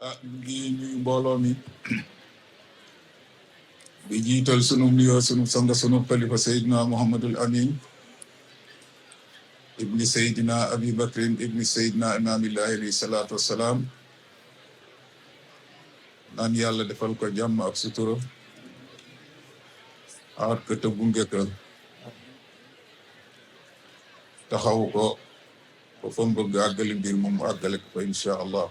ngi ñuy mbooloo mi di jiital sunu nuyoo sunu sang sunu xalifa Seydina Muhammadul Amin ibni Seydina Abi Bakrin ibni Seydina Imaamillahi alayhi salaatu wassalaam naan yàlla defal ko jàmm ak sutura aar ko te gunge ko taxaw ko ba fa mu bëgg àggali mbir moom mu àggale ko incha allah.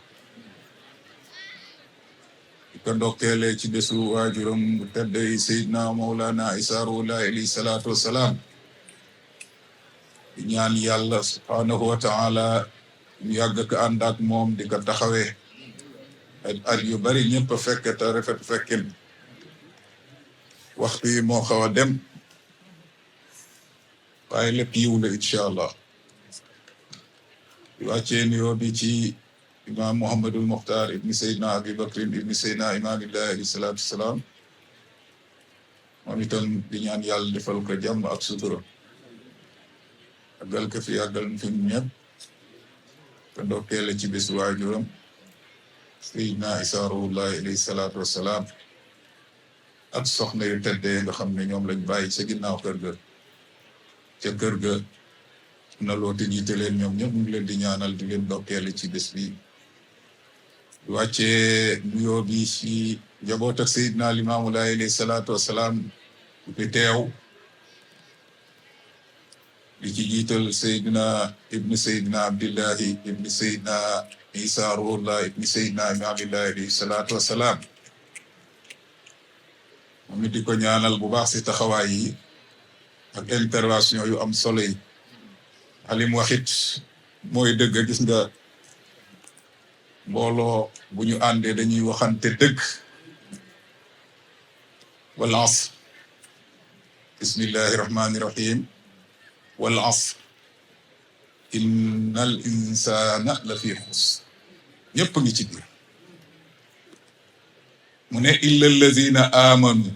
di ko ndokkeelee ci bésu waajuram bu tedd yi Seydina Mawlana Isa Ruuhullahi alayhi salaatu wassalaam di ñaan yàlla subhaanahu wa taala ñu yàgg ko ànd ak moom di ko taxawee at yu bari ñëpp a fekke te rafet fekkin waxtu yi moo xaw a dem waaye lépp yiw la incha allah. di wàccee nuyoo bi ci imam Muhammadul Muxtaar ibni Seydina Abi Bakrin ibni Seydina Imaamillahi alayhi salaatu wassalaam moom itam di ñaan yàlla defal ko jàmm ak sutura àggal ko fi àggal fi ñëpp te ndokkeele ci bés waajuram Seydina Isa Ruuhullahi alayhi salaatu wassalaam ak soxna yu teddee nga xam ne ñoom lañ bàyyi ca ginnaaw kër ga ca kër ga na loote jiite leen ñoom ñëpp ñu ngi leen di ñaanal di leen ndokkeele ci bés bi di wàccee nuyoo bi ci njaboot ak Seydina Limaamu Laay alayhi salaatu wassalaam fi teew di ci jiital Seydina ibni Seydina Abdillahi ibni Seydina Isa Ruuhullahi ibni Seydina Imaamillahi alayhi salaatu wassalaam moom it di ko ñaanal bu baax si taxawaay yi ak intervention yu am solo yi alim waxit mooy dëgg gis nga mbooloo bu ñu àndee dañuy waxante dëgg wal asr bismillahi rahmani rahim wal asr innal insana la fi xusr ñëpp ngi ci biir mu ne illa allazina amanu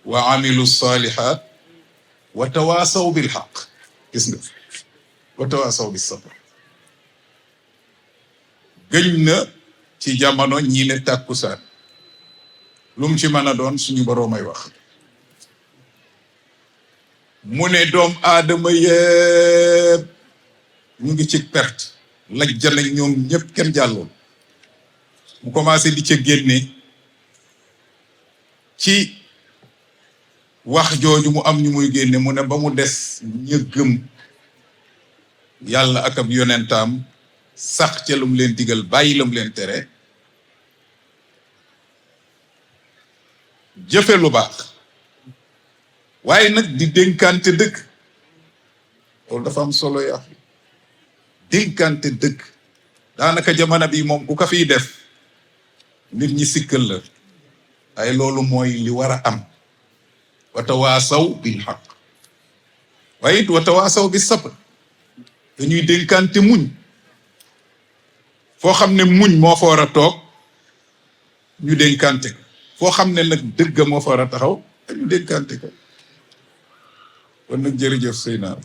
wa amilu salihat wa tawasaw bil haqq gis nga wa tawaasaw bis sabr gëñ na ci jamono ñi ne tàkkusaan lu mu ci mën a doon suñu boroomay wax mu ne doom aadama yépp ñu ngi ci perte lajja nañ ñoom ñëpp kenn jàlloon mu commencé di ca génne ci wax jooju mu am ñu muy génne mu ne ba mu des ña gëm yàlla ak ab yonentaam sax ca lu mu leen digal bàyyi la mu leen tere jëfe lu baax waaye nag di dénkante dëgg loolu dafa am solo yaa dénkante dëgg daanaka jamono bi moom ku ko fiy def nit ñi sikkal la ay loolu mooy li war a am wa tawaasaw bil haqq waaye it wa tawaasaw bis sabr dañuy dénkante muñ foo xam ne muñ moo fa war a toog ñu dénkante ko foo xam ne nag dëgg moo fa war a taxaw ñu dénkante ko kon nag jërëjëf Seyna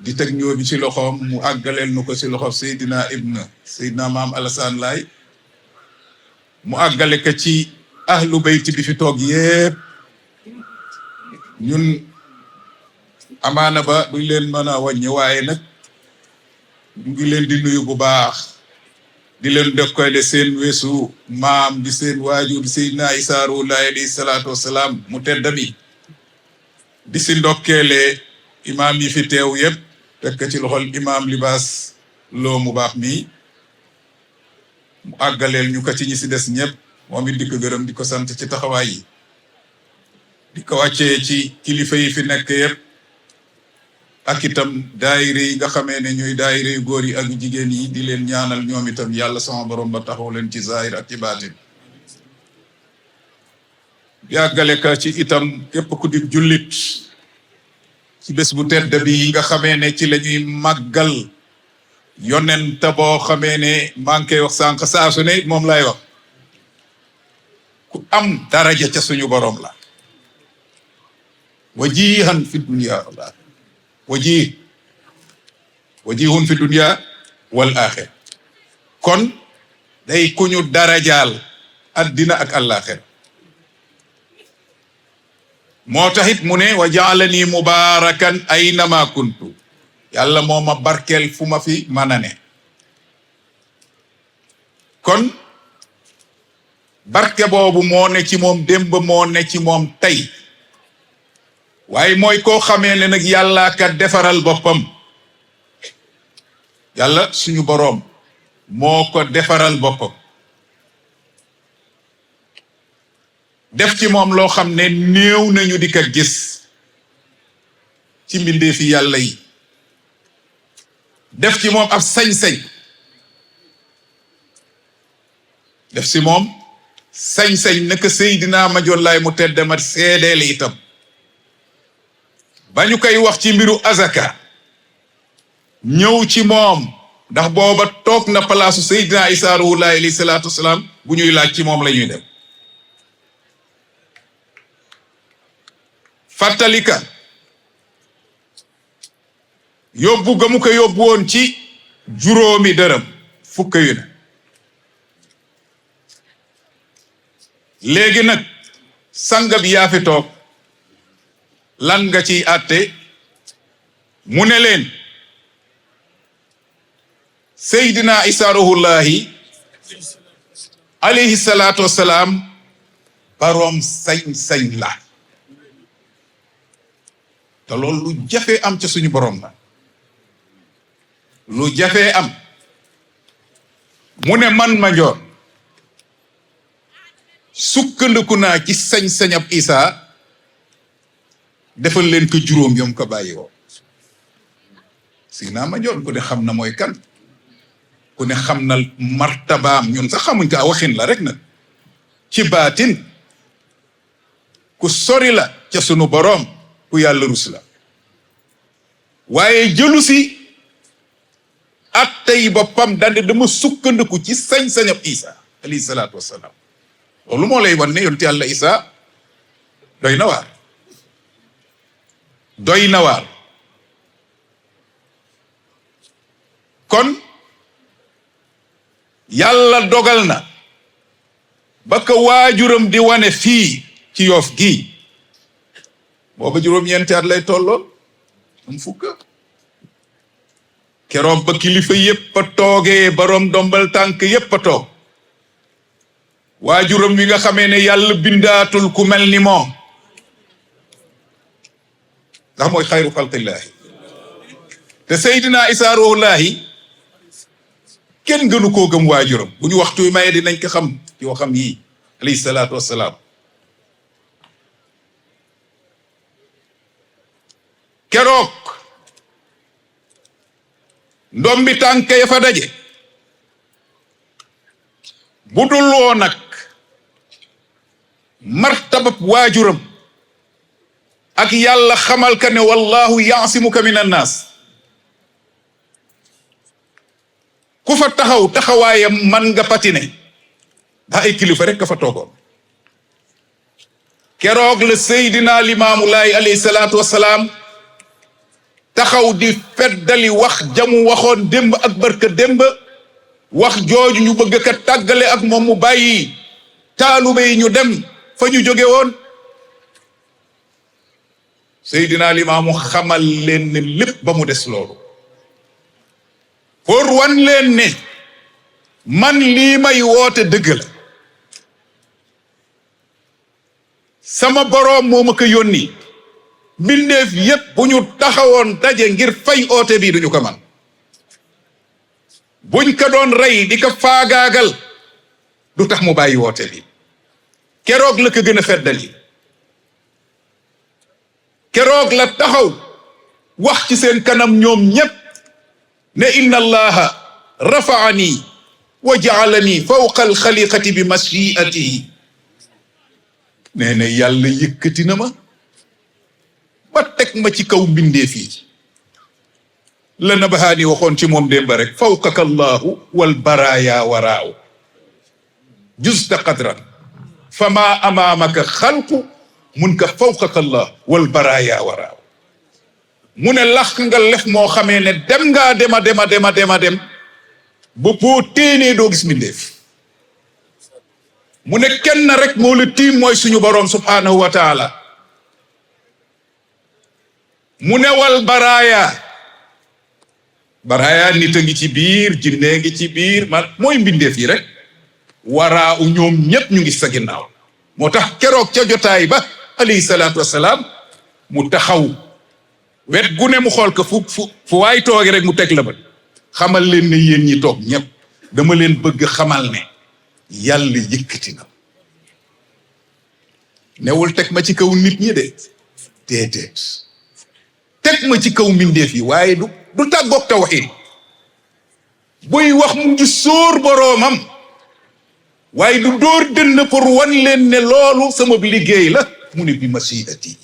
di teg ñoo bi ci loxoom mu àggaleel nu ko ci loxoom Seydina Maam Alassane Laay mu àggale ko ci ahlu bayti bi fi toog yépp ñun amaana ba duñ leen mën a wàññi waaye nag ñu ngi leen di nuyu bu baax di leen def koy de seen weesu maam di seen waajur Seydina Isa Ruuhullahi alayhi salaatu wassalaam mu tedd bi di si ndokkeele imaam yi fi teew yépp tekk ci loxol imaam Libaas Loo mu baax mi mu àggaleel ñu ko ci ñi si des ñëpp moom it di ko gërëm di ko sant ci taxawaay yi di ko wàccee ci kilifa yi fi nekk yépp ak itam daayira yi nga xamee ne ñooy daayira yu góor yi ak jigéen yi di leen ñaanal ñoom itam yàlla sama borom ba taxaw leen ci zahir ak ci baatin yàggale ka ci itam képp ku di jullit ci bés bu tedd bi yi nga xamee ne ci la ñuy màggal yonent boo xamee ne maa ngi koy wax sànq saa su ne moom lay wax ku am daraja ca suñu borom la wajihan fi dunya wajihun fi dunya wal axira kon day ku ñu darajaal addina ak àllaaxira moo taxit mu ne wa jaalani mubaarakan aynama kuntu yàlla moo ma barkeel fu ma fi mën a ne kon barke boobu moo ne ci moom démb moo ne ci moom tey waaye mooy koo xamee ne nag yàlla ka defaral boppam yàlla suñu boroom moo ko defaral boppam def ci moom loo xam ne néew nañu di ko gis ci mbindeefi yàlla yi def ci moom ab sañ-sañ def ci moom sañ-sañ naka Seydina Mandione Laye mu tedd ma seedeele itam ba ñu koy wax ci mbiru azaka ñëw ci moom ndax booba toog na palaasu Seydina Isa Ruuhu Laay alayhi salaatu wasalaam bu ñuy laaj ci moom la ñuy dem fàttalika yóbbu ga mu ko yóbbu woon ci juróomi dërëm fukk yu ne léegi nag sanga bi yaa fi toog lan nga ciy àtte mu ne leen Seydina Isa Ruuhullaahi alayhi salaatu wassalaam baroom sañ-sañ la te loolu lu jafee am ca suñu borom la lu jafee am mu ne man Mandione sukkandiku naa ci sañ-sañab Isa defal leen ko juróom yom ko bàyyi woo Seydina Mandione ku ne xam na mooy kan ku ne xam na martabaam ñun sax xamuñ ko a waxin la rek nag ci baatin ku sori la ca sunu boroom ku yàlla rus la waaye jëlu si at tey boppam dande dama sukkandiku ci sañ-sañab Isa alayhi salaatu wassalaam loolu moo lay wan ne yonent yàlla Isa doy na waar doy na waar kon yàlla dogal na ba ko waajuram di wane fii ci Yoff gii booba juróom-ñeenti at lay tolloon am fukk keroog ba kilifa yépp a toogee baroom dombal tànk yépp a toog waajuram wi nga xamee ne yàlla bindaatul ku mel ni moom ndax mooy xayru xalqillaahi te Seydina Isa Ruuhullaahi kenn gënu koo gëm waajuram bu ñu waxtu maye dinañ ko xam ci waxam yii alayhi salaatu wassalaam keroog ndombi tànk ya fa daje bu dul woo nag martabab waajuram ak yàlla xamal ka ne wallahu yaasimuka min annaas ku fa taxaw taxawaayam man nga patine ndax ay kilifa rek ka fa toogoon keroog la Seydina Limaamu Laay alayhi salaatu wassalaam taxaw di feddali wax jamu waxoon démb ak barka démb wax jooju ñu bëgg ka tàggale ak moom mu bàyyi taalube yi ñu dem fa ñu jóge woon Seydina Limaamu xamal leen ne lépp ba mu des loolu pour wan leen ne man lii may woote dëgg la sama boroom moo ma ko yónni mbindeef yépp bu ñu taxawoon daje ngir fay oote bi duñu ko man buñ ko doon rey di ko faagaagal du tax mu bàyyi woote bi keroog la ko gën a feddali keroog la taxaw wax ci seen kanam ñoom ñépp ne inna allaha rafaani wa jaalani fawqa alxaliqati bi mashiatihi nee na yàlla yëkkati na ma ba teg ma ci kaw mbindeef yi la Nabahaani waxoon ci moom démb rek fawqaka allahu wal baraaya waraaw justa qadran fama amaamaka xalqu mun ka fawqaka allah wal baraaya waraaw mu ne lax nga lef moo xamee ne dem ngaa dem ba boo téenee doo gis mbindeef mu ne kenn rek moo la tiim mooy suñu boroom subhaanahu wa taala mu ne wal baraaya nit a ngi ci biir jinne ngi ci biir man mooy mbindeef yi rek waraa u ñoom ñépp ñu ngi sa ginnaaw moo tax keroog ca jotaay ba alayhi salaatu wassalaam mu taxaw wet gu ne mu xool ko fu waay toogi rek mu teg la ba xamal leen ne yéen ñi toog ñépp dama leen bëgg xamal ne yàlla yëkkati na newul teg ma ci kaw nit ñi de déedéet teg ma ci kaw mbindeef yi waaye du tàggoog tawxiid buy wax mu ngi sóor boroomam waaye du dóor dënn pour wan leen ne loolu sama liggéey la mu ne bi masiati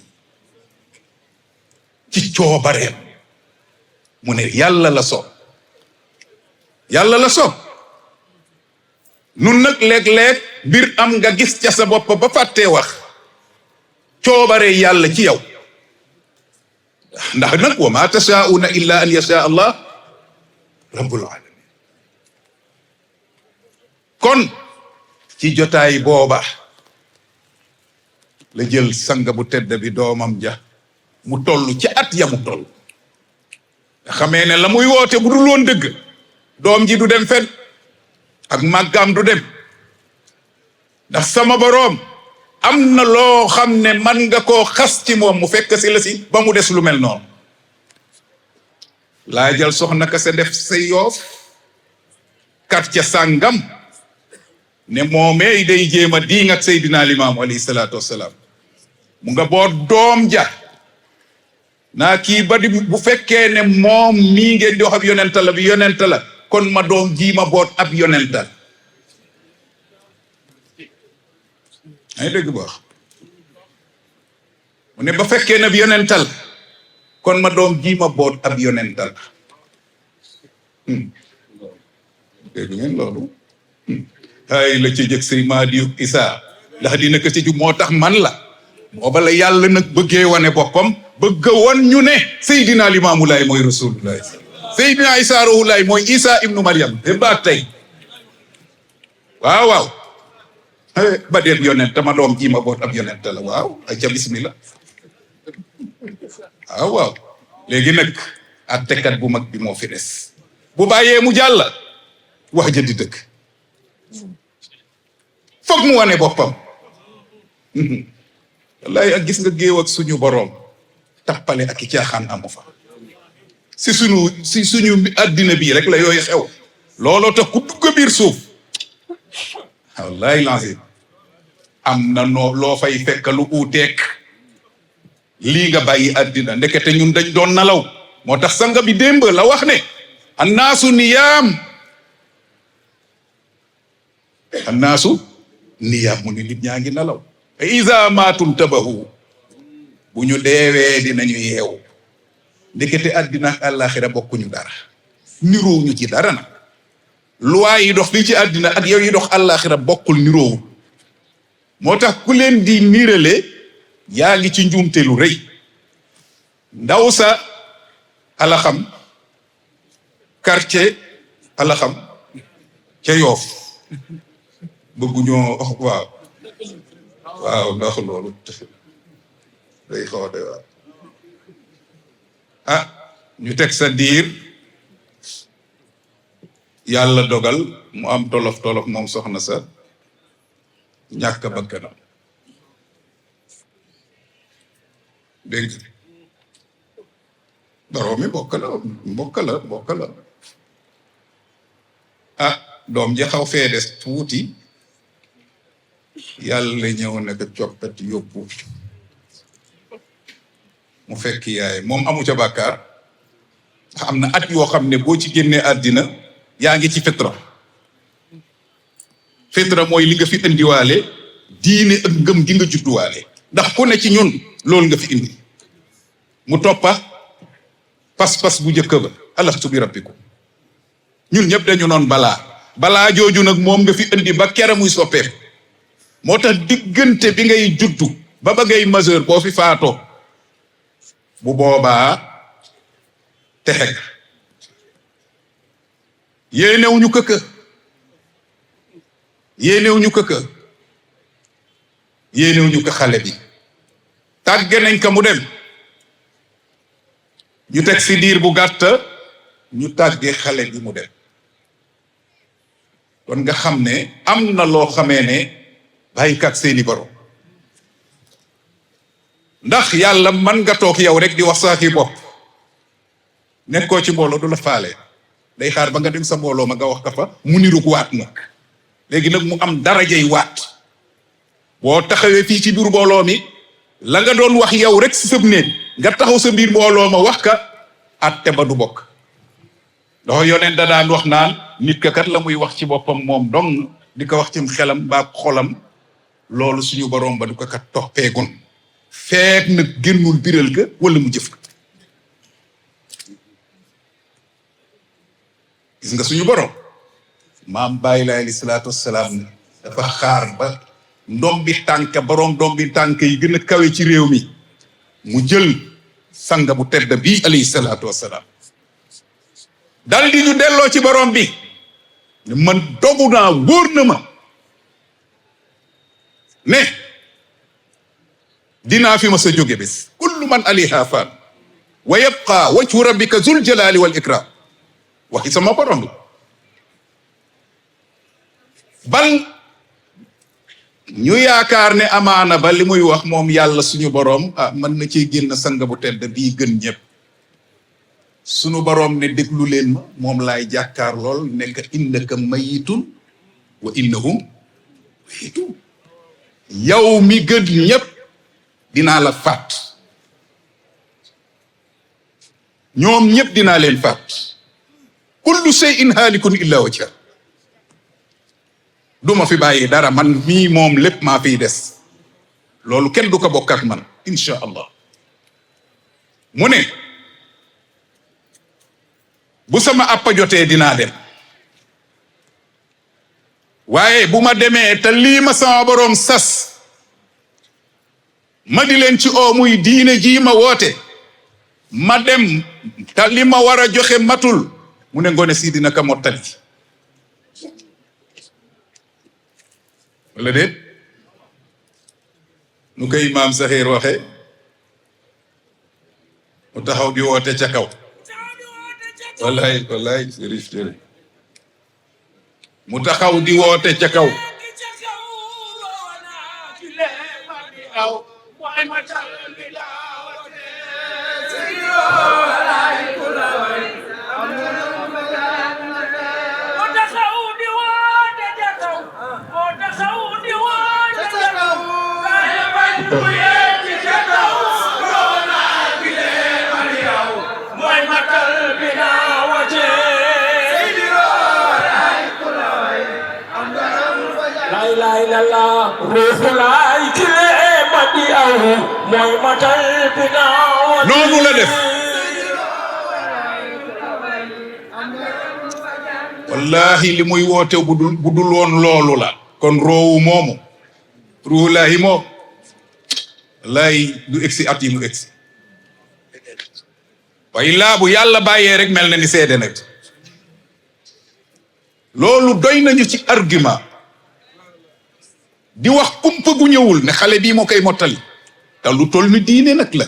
ci coobareem mu ne yàlla la soob nun nag léeg-léeg mbir am nga gis ca sa bopp ba fàttee wax coobare yàlla ci yow ndax nag wa ma tashaa'una illa an yasha allah rabbul alamin kon ci jotaay booba la jël sanga bu tedd bi doomam ja mu toll ci at ya mu toll nga xamee ne la muy woote bu dul woon dëgg doom ji du dem fen ak màggaam du dem ndax sama boroom am na loo xam ne man nga koo xas ci moom mu fekk si la si ba mu des lu mel noonu laa jël soxna ka sa def sa Yoof kat ca sàngam ne moomee day jéem a diingat Seydina Limaamu alayhi salaatu wassalaam mu nga boot doom ja naa kii ba di bu fekkee ne moom mii ngeen di wax ab yonenta la bi yonenta la kon ma doom ji ma boot ab yonenta ay dëgg baax mu ne ba fekkee ne bi yonenta la kon ma doom ji ma boot ab yonenta la dégg ngeen loolu ay la ci jëg say Maadiyu Isaa ndax dina ko ci ju moo tax man la booba la yàlla nag bëggee wane boppam bëgg wan ñu ne Seydina Limaamu Laay mooy Rasulullaay Seydina Isaa Ruuhullaay mooy Isaa ibnu Maryam te ba tey waaw ba dem yonent ma doom ji ma boot ab yonent la waaw ay ca bismillah waaw léegi nag attekat bu mag bi moo fi des bu bàyyee mu jàll wax ja di dëgg foog mu wane boppam wallaay ak gis nga géew ak suñu boroom tappale ak i caaxaan amu fa si suñu addina bii rek la yooyu xew looloo tax ku dugg biir suuf wallaay lancé am na loo fay fekk lu uuteek lii nga bàyyi addina ndekete ñun dañ doon nalaw moo tax sanga bi démb la wax ne annaasu niyaam mu ni nit ñaa ngi nalaw iza maatum tabahu bu ñu deewee dinañu yeewu ndekete àddina ak àllaaxira bokkuñu dara niroowuñu ci dara nag luwaa yi dox fii ci àddina ak yow yi dox àllaaxira bokkul niroowu moo tax ku leen di niirale yaa ngi ci njuumte lu rëy ndaw sa alaxam quartier alaxam ca Yoof bëgguñoo waaw ndax loolu day xaw a doy waar ñu teg sa diir yàlla dogal mu am tolof moom soxna sa ñàkk bakkanam dégg borom mi mbokk la doom ji xaw fee des tuuti yàlla ñëw na ko coppet yóbbu mu fekk yaay moom amu ca bàkkaar am na at yoo xam ne boo ci génnee àddina yaa ngi ci fitra mooy li nga fi indiwaale diine ak ngëm gi nga judduwaale ndax ku ne ci ñun loolu nga fi indi mu toppa pas-pas bu njëkk ba alastu bi rabbikum ñun ñëpp dañu noon balaa jooju nag moom nga fi indi ba kera muy soppeeku moo tax diggante bi ngay juddu ba ngay majeur boo fi faatoo bu boobaa texeg yéenewuñu këkë yéenewuñu ko xale bi tàgge nañ ko mu dem ñu teg si diir bu gàtt ñu tàgge xale bi mu dem kon nga xam ne am na loo xamee ne bàyyikat seeni borom ndax yàlla man nga toog yow rek di wax saaki bopp nekkoo ci mbooloo du la faale day xaar ba nga dem sa mbooloo ma nga wax ka fa mu nirug waat nag léegi nag mu am darajay waat boo taxawee fii ci biir mbooloo mi la nga doon wax yow rek si sëb néeg nga taxaw sa biir mbooloo ma wax ka atte ba du bokk ndax yoneen da daan wax naan nit ka kat la muy wax ci boppam moom dong di ko wax ci xelam ba xolam loolu suñu borom ba du ko kat toppeegun feet nag génnul biral ga wala mu jëf ko gis nga suñu borom maam bàyyi la alayhi salaatu wassalaam dafa xaar ba ndombi tànk borom ndombi tànk yi gën a kawe ci réew mi mu jël sanga bu tedd bii alayhi salaatu wassalaam dal di ñu delloo ci borom bi man dogu naa wóor na ma ne dinaa fi ma sa jóge bés kullu man alayha fan wa yabqa wajhu rabbika zul jalali wal ikram waxi sama borom la bal ñu yaakaar ne amaana ba li muy wax moom yàlla suñu borom mën na ciy génn sang bu tedd bii gën ñëpp suñu borom ne déglu leen ma moom laay jàkkaar lool nekk innaka mayitun wa innahum mayitun yow mi gën ñëpp dinaa la faat ñoom ñëpp dinaa leen faat kullu shay'in haalikun illa wajha duma fi bàyyi dara man mii moom lépp maa fiy des loolu kenn du ko bokk ak man insha allah mu ne bu sama appa jotee dinaa dem waaye bu ma demee te lii ma sama boroom sas ma di leen ci oo muy diine ji ma woote ma dem te li ma war a joxe matul mu ne ngone si dina ko mottali wala déet nu koy imaam Saxiir waxe mu taxaw di woote ca kaw wallaay sérif tere mu taxaw di woote ca kaw noonu la def wallahi li muy woote bu dul woon loolu la kon roowu moomu ruuxulaahi moom wallahi du egsi at yi mu egsi waaye laa bu yàlla bàyyee rek mel na ni seede nag loolu doy nañu ci argument di wax kumpa gu ñëwul ne xale bii moo koy mottali te lu toll ni diine nag la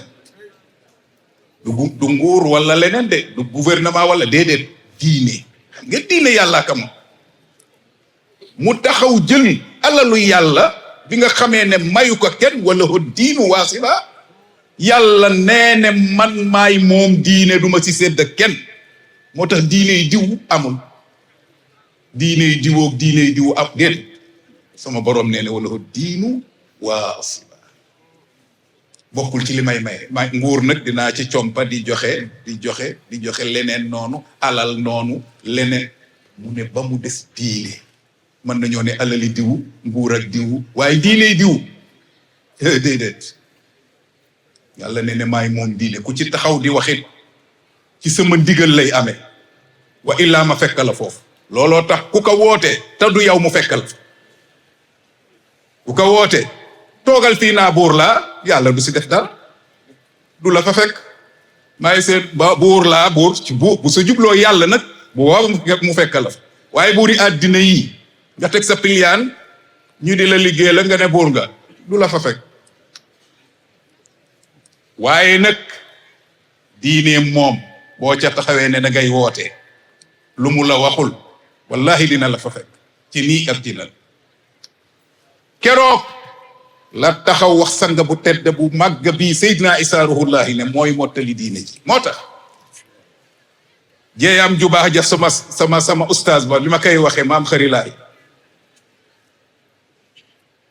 du nguur wala leneen de du gouvernement wala déedéet diine xam nga diine yàlla kam mu taxaw jël alalu yàlla bi nga xamee ne mayu ko kenn wala ho diinu waasila yàlla nee ne man maay moom diine duma ci sedd kenn moo tax diine yi diw amul diine yi diwoog diine yi diw ab déet sama borom nee ne wala ho diinu waasila bokkul ci li may maye nguur nag dinaa ci compa di joxe leneen noonu alal noonu leneen mu ne ba mu des diine mën nañoo ne alali diw nguur ak diw waaye diine diw déedéet yàlla ne maay moom diine ku ci taxaw di waxit ci sama ndigal lay amee wa illaa ma fekk la foofu looloo tax ku ko woote te du yow mu fekkal ku ko woote toogal fii naa buur laa yàlla du si def dara du la fa fekk maay seet ba buur laa buur ci bu sa jubloo yàlla nag bu waaw mu fekkal la fa waaye buuri àddina yi nga teg sa piliyaan ñu di la liggéey la nga ne buur nga du la fa fekk waaye nag diine moom boo ca taxawee ne da ngay woote lu mu la waxul wallahi dina la fa fekk ci nii ak ci nan keroog la taxaw wax sanga bu tedd bu màgg bii Seydina Isa ruhullahi ne mooy mottali diine ji moo tax jeeyam ju baax ja sama ustaaz ba li ma koy waxee maam xarilaay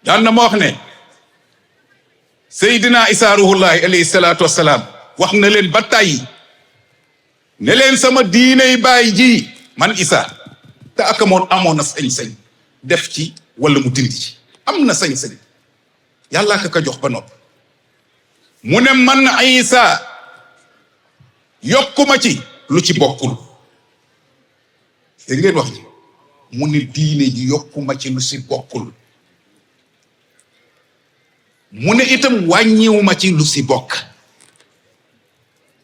daan na ma wax ne Seydina Isa ruhullahi alayhi salaatu wassalaam wax na leen ba tàyyi ne leen sama diiney baay ji man Isa te ak amoon na sañ-sañ def ci wala mu dindi ci am na sañ-sañ yàlla ka jox ba noppi mu ne man Isa yokkuma ci lu ci bokkul dégg ngeen wax ji mu ne diine ji yokkuma ci lu ci bokkul mu ne itam wàññiwuma ci lu ci bokk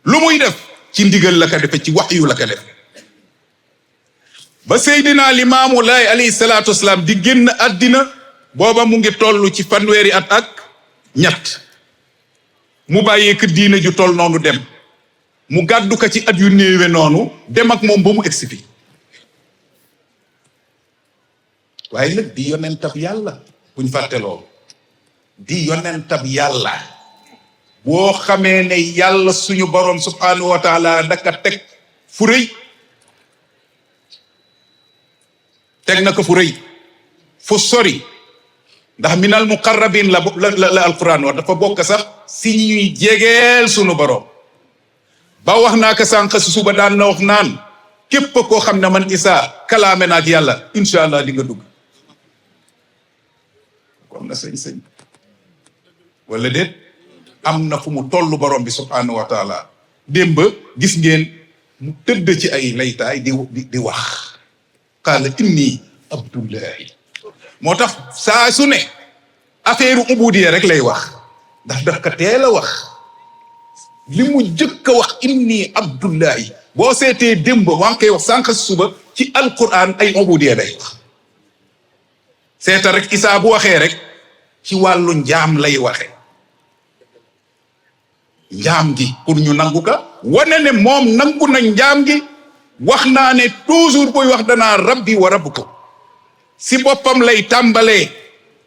lu muy def ci ndigal la ko defe ci waxyu la ko def ba Seydina Limaamu Laay alayhi salaatu wasalaam di génn àddina booba mu ngi toll ci fanweeri at ak ñett mu bàyyee ko diine ju toll noonu dem mu gàddu ko ci at yu néewe noonu dem ak moom ba mu egsi fi waaye nag di yonentab yàlla buñ fàtte loolu di yonentab yàlla boo xamee ne yàlla suñu boroom subhanahu wa taala daka teg fu rëy teg na ko fu rëy fu sori ndax minal muqarrabin la alquran wax dafa bokk sax si ñuy jegeel sunu boroom ba wax naa ko sànq si suba daan na wax naan képp koo xam ne man Isa kalaame na ak yàlla incha allah di nga dugg am na sañ-sañ wala déet am na fu mu tollu borom bi subhanahu wa taala démb gis ngeen mu tëdd ci ay laytaay di wax qaala inni abdullahi moo tax saa su ne affaire ubudiya rek lay wax ndax daf ka teel a wax li mu jëkk a wax inni abdullahi boo seetee démb waa ngi koy wax sànq suba ci alquran ay ubudiya lay wax seeta rek Isa bu waxee rek ci wàllu njaam lay waxe njaam gi pour ñu nangu ka wane ne moom nangu na njaam gi wax naa ne toujours buy wax danaa rabbi wa rabbukum si boppam lay tàmbalee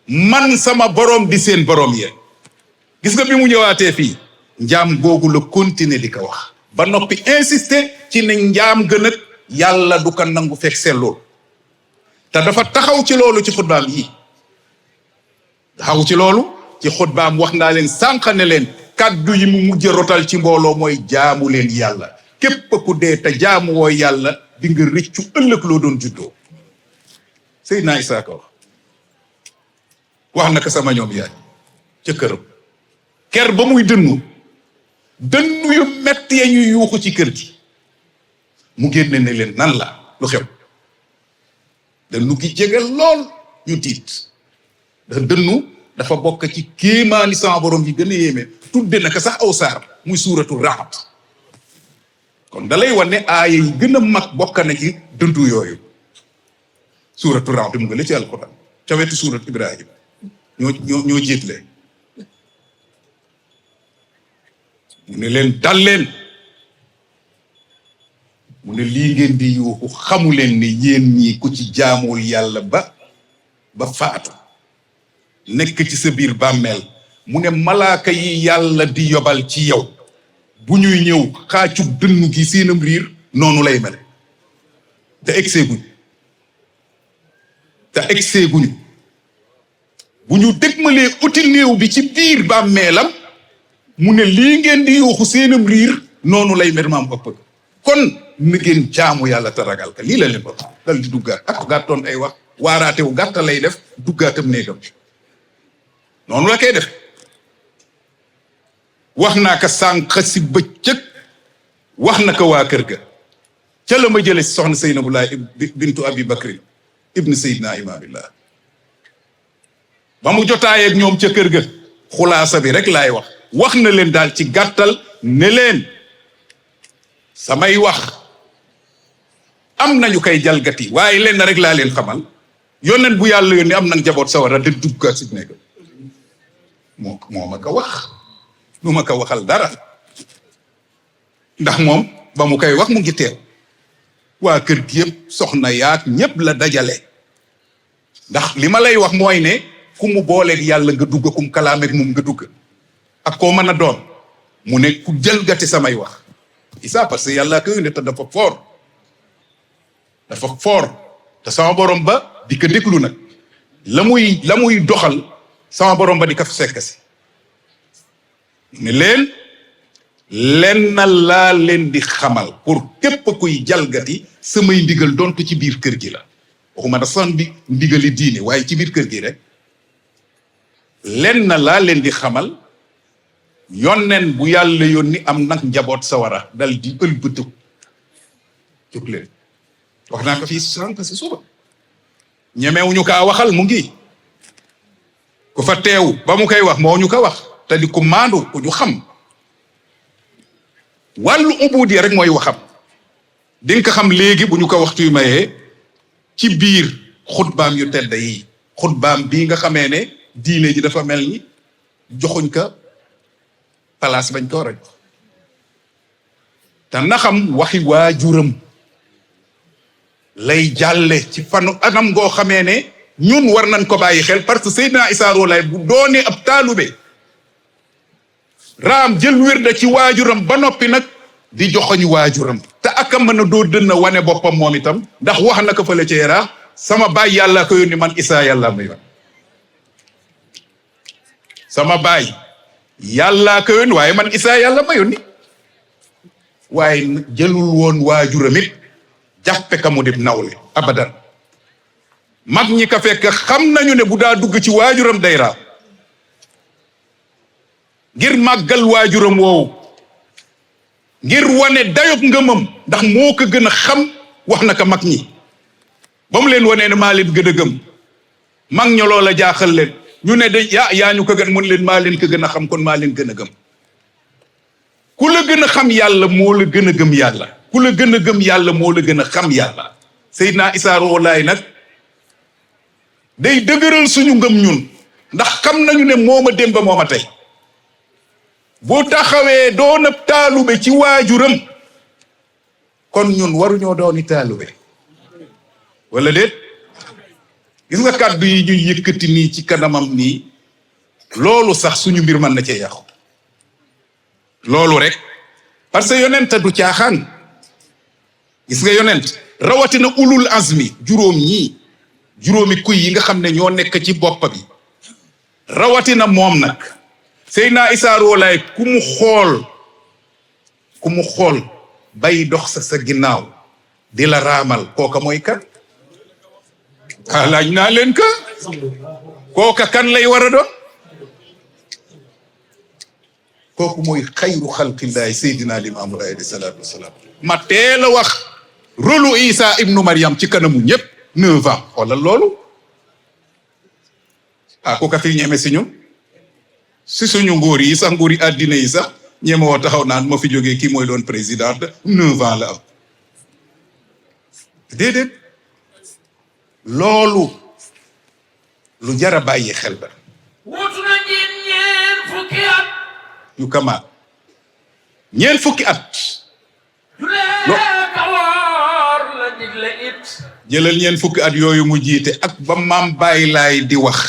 man sama borom di seen borom yéen gis nga bi mu ñëwaatee fii njaam googu la continuer di ko wax ba noppi insister ci ne njaam gën a yàlla du ko nangu fekk seetlool te dafa taxaw ci loolu ci xutbaam yi taxaw ci loolu ci xutbaam wax naa leen sànq ne leen kàddu yi mu mujj rotal ci mbooloo mooy jaamu leen yàlla képp ku dee te jaamu woo yàlla di nga rëccu ëllëg loo doon juddoo Seydina Isa ko wax na ko sama ñoom yaay ca këram ker ba muy dënnu yu metti ya ñuy yuuxu ci kër gi mu génne ne leen nan la lu xew dënnu gi jege lool ñu tiit da dënnu dafa bokk ci kéemaani sama borom yi gën a yéeme tudde na ko sax aw saar muy suuratu Ra'd kon dalay wan ne aaya yi gën a mag bokk na ci dëndu yooyu suuratu Ra'd mu nga la ci alquran ca wetu suuratu Ibrahim ñoo jiitle mu ne leen dal leen mu ne lii ngeen di yuuxu xamu leen ne yéen ñii ku ci jaamul yàlla ba faatu nekk ci sa biir bàmmeel mu ne malaaka yi yàlla di yobal ci yow bu ñuy ñëw xaacug dënnu gi seenam riir noonu lay mel te egsee guñu bu ñu dégmalee uti néew bi ci biir bàmmeelam mu ne lii ngeen di yuuxu seenam riir noonu lay mel maam ëpp kon na ngeen jaamu yàlla te ragal ka lii la leen ko dal di duggaat ak gàttoon ay wax waaraate wu gàtta lay def duggaatam néegam noonu la koy def wax naa ko sànq si bëccëg wax na ko waa kër ga ca la ma jële si soxna Seynabu Laay bintu Abi Bakri ibn Seydina Imaabillah ba mu jotaayee ak ñoom ca kër ga xulaasa bi rek laay wax na leen daal ci gàttal ne leen samay wax am nañu koy jalgati waaye leen rek laa leen xamal yónneen bu yàlla yónni am na njaboot sawara da duggaat si nekk moo ma ko wax lu ma ko waxal dara ndax moom ba mu koy wax mu ngi teew waa kër gi yëpp soxna yaak ñépp la dajale ndax li ma lay wax mooy ne ku mu booleeg yàlla nga dugg kum kalaameeg moom nga dugg ak koo mën a doon mu ne ku jëlgati samay wax isa parce que yàlla ko yónne te dafa fort te sama borom ba di ko déglu nag la muy doxal sama borom ba di ko fekk si ne leen na laa leen di xamal pour képp kuy jalgati samay ndigal donte ci biir kër gi la waxuma da san bi ndigali diine waaye ci biir kër gi rek leen na laa leen di xamal yonneen bu yàlla yónni am nag njaboot sawara dal di ëlbëtu jóg leen wax naa ko fii sànq si suba ñemewuñu kaa waxal mu ngi ku fa teew ba mu koy wax moo ñu ko wax te di ku maandu ku ñu xam wàllu ubudiya rek mooy waxam di nga ko xam léegi bu ñu ko waxtu yu mayee ci biir xutbaam yu tedd yi xutbaam bii nga xamee ne diine ji dafa mel ni joxuñ ko place bañ ko war a jox te na xam waxi waajuram lay jàlle ci fanu anam goo xamee ne ñun war nañ ko bàyyi xel parce que Seydina Issa Rouhou Laye bu doonee ab taalube raam jël wirda ci waajuram ba noppi nag di joxoñ waajuram te aka mën a doo dënn wane boppam moom itam ndax wax na ko fële ci Yaraax sama baay yàlla ko yónni man Issa yàlla ma yónni sama baay yàlla ko yónni waaye man Issa yàlla ma yónni waaye jëlul woon waajuram it jàppe ka mu dib nawle abadan mag ñi ka fekk xam nañu ne bu daa dugg ci waajuram day raam ngir màggal waajuram woowu ngir wane dayob ngëmam ndax moo ko gën a xam wax na ko mag ñi ba mu leen wanee ne maa leen gën a gëm mag ña loola jaaxal leen ñu ne de yaa ñu ko gën mun leen maa leen ko gën a xam kon maa leen gën a gëm ku la gën a xam yàlla moo la gën a gëm yàlla ku la gën a gëm yàlla moo la gën a xam yàlla Seydina Issa Rouhou Laye nag day dëgëral suñu ngëm ñun ndax xam nañu ne mooma démb mooma tey boo taxawee doona taalube ci waajuram kon ñun waruñoo dooni taalube wala déet gis nga kàddu yi ñuy yëkkati nii ci kanamam nii loolu sax suñu mbir mën na cee yàqu loolu rek parce que yonent du caaxaan gis nga yonent rawatina ulul azmi juróomi kuy yi nga xam ne ñoo nekk ci bopp bi rawatina moom nag Seydina Issa Rouhou Laye ku mu xool bay dox sa ginnaaw di la raamal kooka mooy kan laaj naa leen ka kooka kan lay war a doon kooku mooy xayru xalqillahi Seydina Limaamu Laay alayhi salaatu wasalaam ma teel a wax rôlu Isa ibnu Maryam ci kanamu ñëpp 9 ans xoolal loolu kooka fi ñeme si ñun si suñu nguur yi sax nguur yi àddina yi sax ñeme woo taxaw naan ma fi jógee kii mooy doon président 9 ans la am déedéet loolu lu jar a bàyyi xel ba wutu na ñeen fukki at yu kamaat ñeen fukki at kawoor la digle it jëlal ñeen fukki at yooyu mu jiite ak ba maam Baay Laay di wax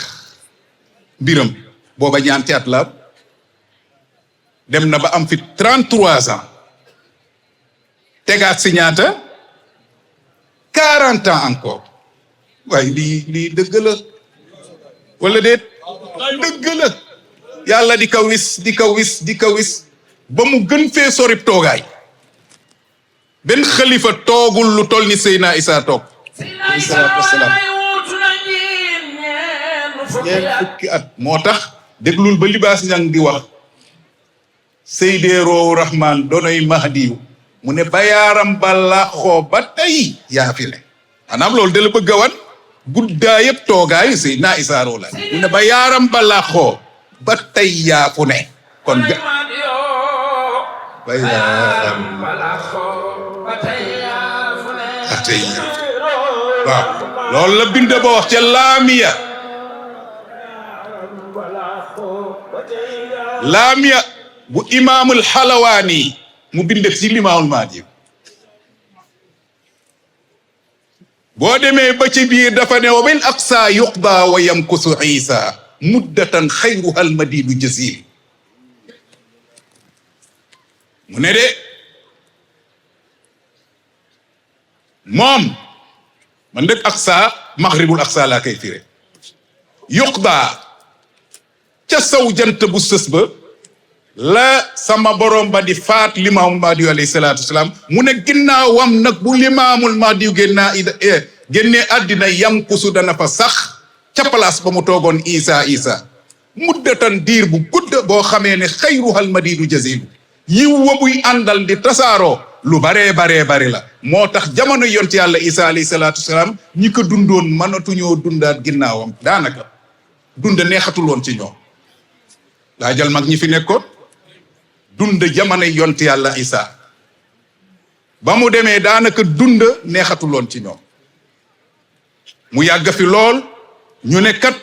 mbiram booba ñaanti at la dem na ba am fi 33 ans tegaat si ñaata 40 ans encore waaye lii dëgg la wala déet dëgg la yàlla di ka wis ba mu gën fee sorib toogaay benn xalifa toogul lu toll ni Seydina Issa toog alayhi salaatu wasalaam ñeen fukki at moo tax déglul ba libaas ñang di wax Seydee Roowu Rahman donoy Mahdiyu mu ne ba yaaram ba làqoo ba tey yaa fi ne maanaam loolu da la bëgg a wan guddaa yëpp toogaayu Seydina Issa Rouhou Laye mu ne ba yaaram ba làqoo ba tey yaa fu ne kon ba yaaram ba làqoo ba tey yaa fu ne waaw loolu la bind ba wax ca laamiya laamiya bu imaamul xalawaani mu bind ci limaamul mahdi boo demee ba ci biir dafa ne wa bil aqsa yuqda wa yamkusu isa muddatan xayruha almadidu jasil mu ne de moom man dëkk aqsa maghribul aqsa laa koy firé yuqda ca saw jant bu sës ba la sama borom ba di faat limaamul mahdi alayhi salaatu wasalaam mu ne ginnaawam nag bu limaamul mahdi génnee àddina yamkusu dana fa sax ca place ba mu toogoon isa muddatan diir bu gudd boo xamee ne xayruhal madidu jazilu yiw wa buy àndal di tasaaroo lu baree bari la moo tax jamono yonent yàlla isa alayhi salaatu wasalaam ñi ko dundoon mënatuñoo dundaat ginnaawam daanaka dund neexatuloon ci ñoom laa jël mag ñi fi nekkoon dund jamono yonent yàlla isa ba mu demee daanaka dund neexatuloon ci ñoom mu yàgg fi lool ñu ne kat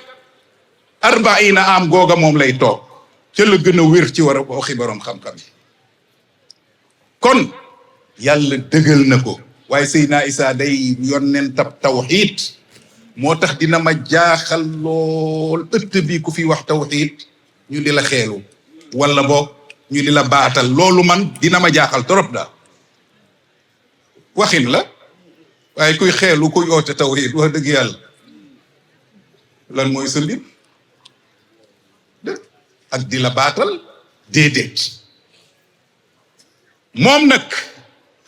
40 am googa moom lay toog ca la gën a wér ci war a waxi borom xam-xam yi kon yàlla dëggal na ko waaye Seydina Isa day yonentab tawxiid moo tax dina ma jaaxal lool ëtt bi ku fi wax tawxiid ñu di la xeelu wala boog ñu di la baatal loolu man dina ma jaaxal trop daal waxin la waaye kuy xeelu kuy oote tawxiid wax dëgg yàlla lan mooy sa mbir ak di la baatal déedéet moom nag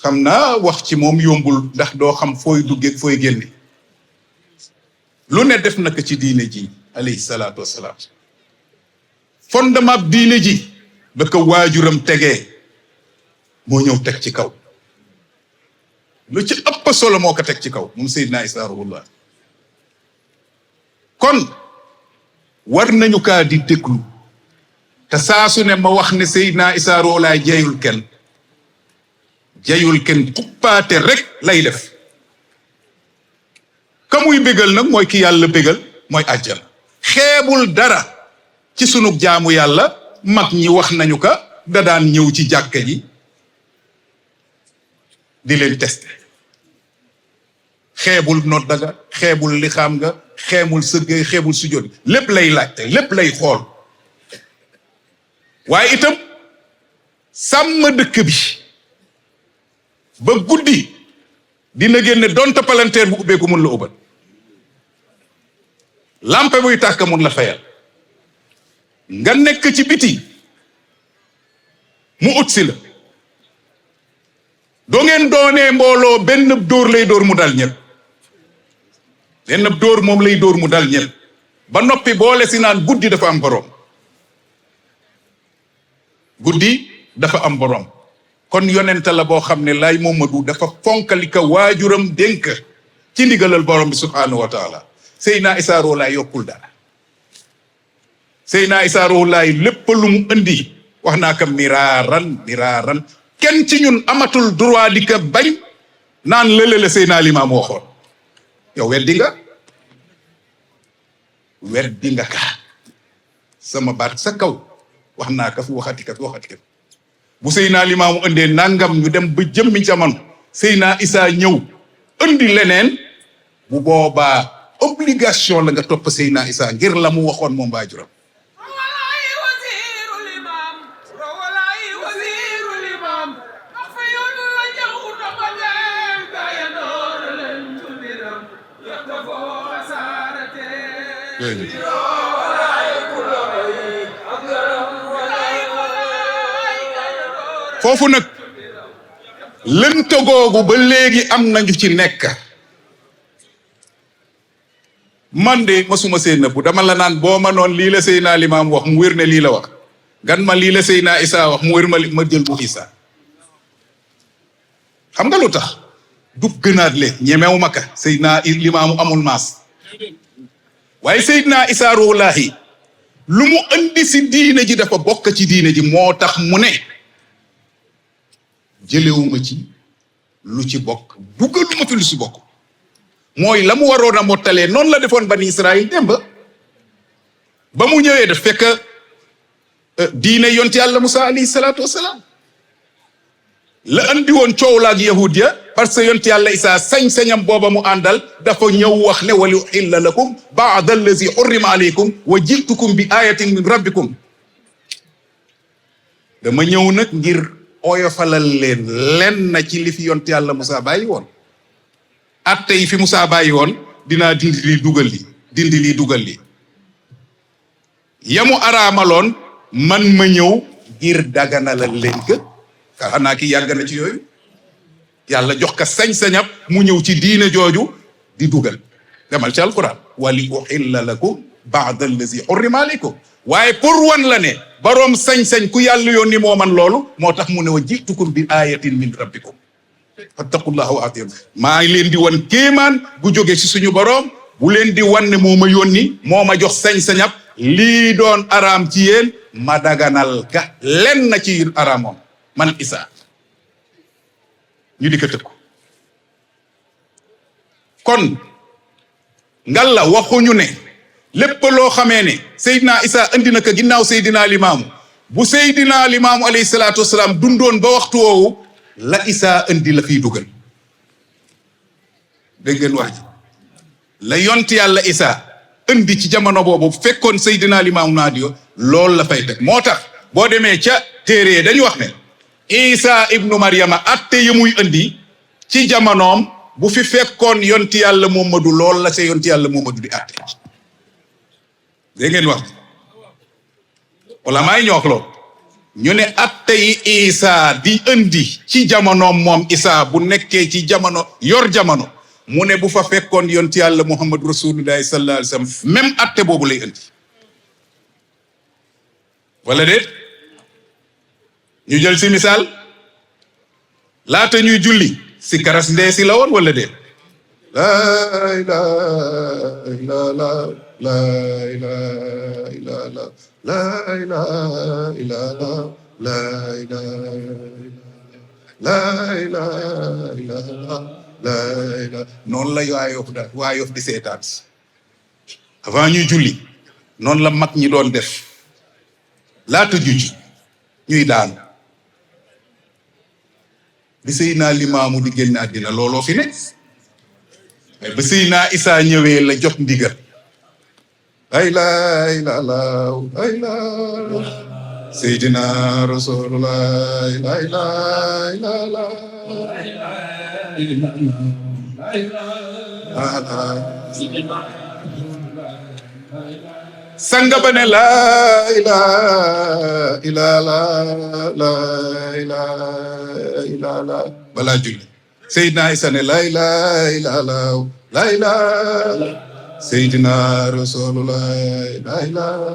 xam naa wax ci moom yombul ndax doo xam fooy dugge fooy génne lu ne def na ko ci diine ji alayhi salaatu wassalaam fondement diine ji ba ko waajuram tegee moo ñëw teg ci kaw lu ci ëpp solo moo ko teg ci kaw moom Seydina Isa ruhullah kon war nañu kaa di déglu te saa su ne ma wax ne Seydina Isa ruhullah jeyul kenn kuppaate rek lay def ka muy bégal nag mooy ki yàlla bégal mooy àjjana xeebul dara ci sunu jaamu yàlla mag ñi wax nañu ka da daan ñëw ci jàkka ji di leen testé xeebul nodda ga xeebul lixaam nga xeebul sëgg xeebul sujjóot lépp lay laajte lépp lay xool waaye itam sàmm dëkk bi ba guddi dina génne donte palanteer bu ubbeeku mun la ubal lampe buy tàkk mun la fayal nga nekk ci biti mu ut si la doo ngeen doonee mbooloo benn dóor lay dóor mu dal ñëpp benn dóor moom lay dóor mu dal ñëpp ba noppi boole si naan guddi dafa am borom guddi dafa am borom kon yonent la boo xam ne lay Mamadu dafa fonkali ka waajuram dénk ci ndigalal borom bi subhaanahu wa taala Seydina Isa Ruuhu Laay yokkul dara Seydina Isa Ruuhu Laay lépp lu mu indi wax naa ko miraaran kenn ci ñun amatul droit di ko bañ naan lële la Seydina Limaam waxoon yow weddi nga ka sama baat sa kaw wax naa ko fi waxati ka bu Seydina Limaamu indee nangam ñu dem ba jëmmi jamono Seydina Isa ñëw indi leneen bu boobaa obligation la nga topp Seydina Isa ngir la mu waxoon moom baajuram foofu nag lënt googu ba léegi am nañu ci nekk man de masuma seen nëbbu dama la naan boo ma noon lii la Seydina Limaam wax mu wér ne lii la wax gan ma lii la Seydina Isa wax mu wér ma jël bu Isa xam nga lu tax du gënaat le ñemewu ma ka Seydina Limaamu amul maas waaye Seydina Isa Ruuhu Laahi lu mu andi si diine ji dafa bokk ci diine ji moo tax mu ne jëlewuma ci lu ci bokk dugaluma fi lu ci bokk mooy la mu waroon a mottalee noonu la defoon bani Israël démb ba mu ñëw ñëwee daf fekk diine yonti yàlla Musa alayhi salaatu wasalaam la andi woon coow la ak yahud ya parce que yonti yàlla Isa sañ-sañam booba mu àndal dafa ñëw wax ne wali uhilla lakum ba'da allazi hurrima alaykum wa jitukum bi ayatin min rabbikum dama ñëw nag ngir oyofalal leen len na ci li fi yonti yàlla Musa bàyyi woon atte yi fi Musa bàyyi woon dinaa dindi lii dugal li dindi lii dugal li yamu araamaloon man ma ñëw ngir daganalal leen ka xanaa ki yàgg na ci yooyu yàlla jox ka sañ-sañab mu ñëw ci diine jooju di dugal demal ci alquran wali uhilla lakum ba'da allazi hurrima alaykum waaye pour wan la ne boroom sañ-sañ ku yàlla yónni moo man loolu moo tax mu ne wa jitukum bi ayatin min rabbikum fattaqullaha wa atiun maa ngi leen di wan kéemaan bu jóge ci suñu boroom bu leen di wan ne moo ma yónni moo ma jox sañ-sañab lii doon araam ci yéen ma daganal ka len na ci araamoon man Isa ñu di ko tëkku kon ngal la waxuñu ne lépp loo xamee ne Seydina Isa andi na ko ginnaaw Seydina Limaamu bu Seydina Limaamu alayhi salaatu wasalaam dundoon ba waxtu woowu la Isa andi la fiy dugal dégg ngeen wax ji la yont yàlla Isa indi ci jamono boobu fekkoon Seydina Limaamu Naadiyo loolu la fay teg moo tax boo demee ca téere dañu wax ne Isa ibnu Maryama atte yi muy indi ci jamonoom bu fi fekkoon yonti yàlla Muhammadu lool la ca yonti yàlla Muhammadu di atte dégg ngeen wax wala maay ñoox lool ñu ne atte yi Isa di indi ci jamonoom moom Isa bu nekkee ci jamono yor jamono mu ne bu fa fekkoon yonti yàlla Muhammadu rasulullahi sallallahu alayhi wa sallam même atte boobu lay indi wala déet ñu jël si misaal laata ñuy julli si karas ndee si la woon wala déet laa ilaaha illallaah laa ilaaha illallaah laa ilaaha illallaah laa ilaaha illallaah laa ilaaha noonu la waa Yoff di seetaan avant ñuy julli noonu la mag ñi doon def laata juji ñuy daanu bi Seydina Limaamu di génn àddina looloo fi ne ba Seydina Isa ñëwee la jot ndigal ay laa ilaaha illallaah Seydina Rasulullah la ilaha illallah sanga ba ne laa ilaha illallah laa ilaha illallah balaa julli Seydina Isa ne laa ilaha illallah laa ilaha Seydina Rasulullah laa ilaha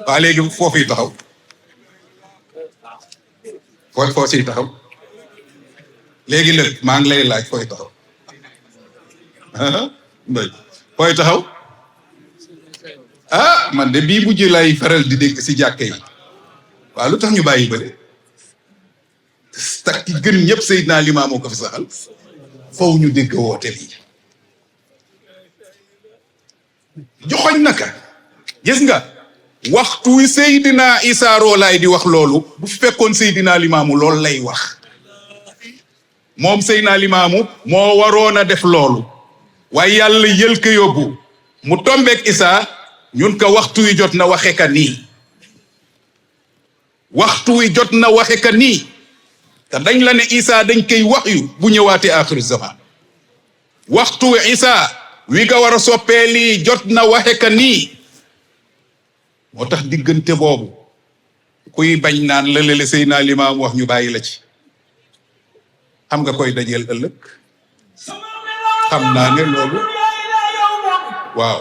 waa léegi foofu taxaw foo siy taxaw léegi nag maa ngi lay laaj fooy taxaw mbay fooy taxaw ah man de bii mujj lay faral di dégg si jàkke yi waaw lu tax ñu bàyyi bële tax ki gën ñëpp Seydina Limaamu ko fi saxal foofu ñu dégg woote bi joxoñ naka gis nga waxtu wi Seydina Isa roolaay di wax loolu bu fekkoon Seydina Limaamu loolu lay wax moom Seydina Limaamu moo waroon a def loolu waaye yàlla yël ko yóbbu mu tombeek Isa ñun ko waxtu wi jot na waxe ka nii waxtu wi jot na waxe ka nii te dañ la ne Isa dañ koy wax yu bu ñëwaatee axiru zaman waxtu wi Isa wi nga war a soppee lii jot na waxe ka nii moo tax diggante boobu kuy bañ naan la lele Seydina Limaamu wax ñu bàyyi la ci xam nga koy dajeel ëllëg xam naa ne loolu waaw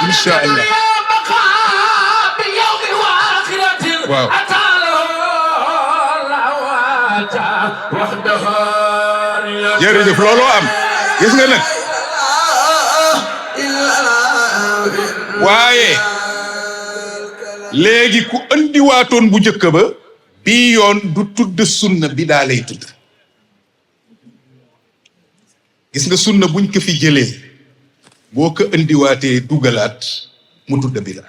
incha allah waaw jërëjëf looloo am gis nga nag waaye léegi ku andiwaatoon bu njëkk ba bii yoon du tudd sunna bi daa lay tudd gis nga sunna buñ ko fi jëlee boo ko indiwaatee dugalaat mu tudd bida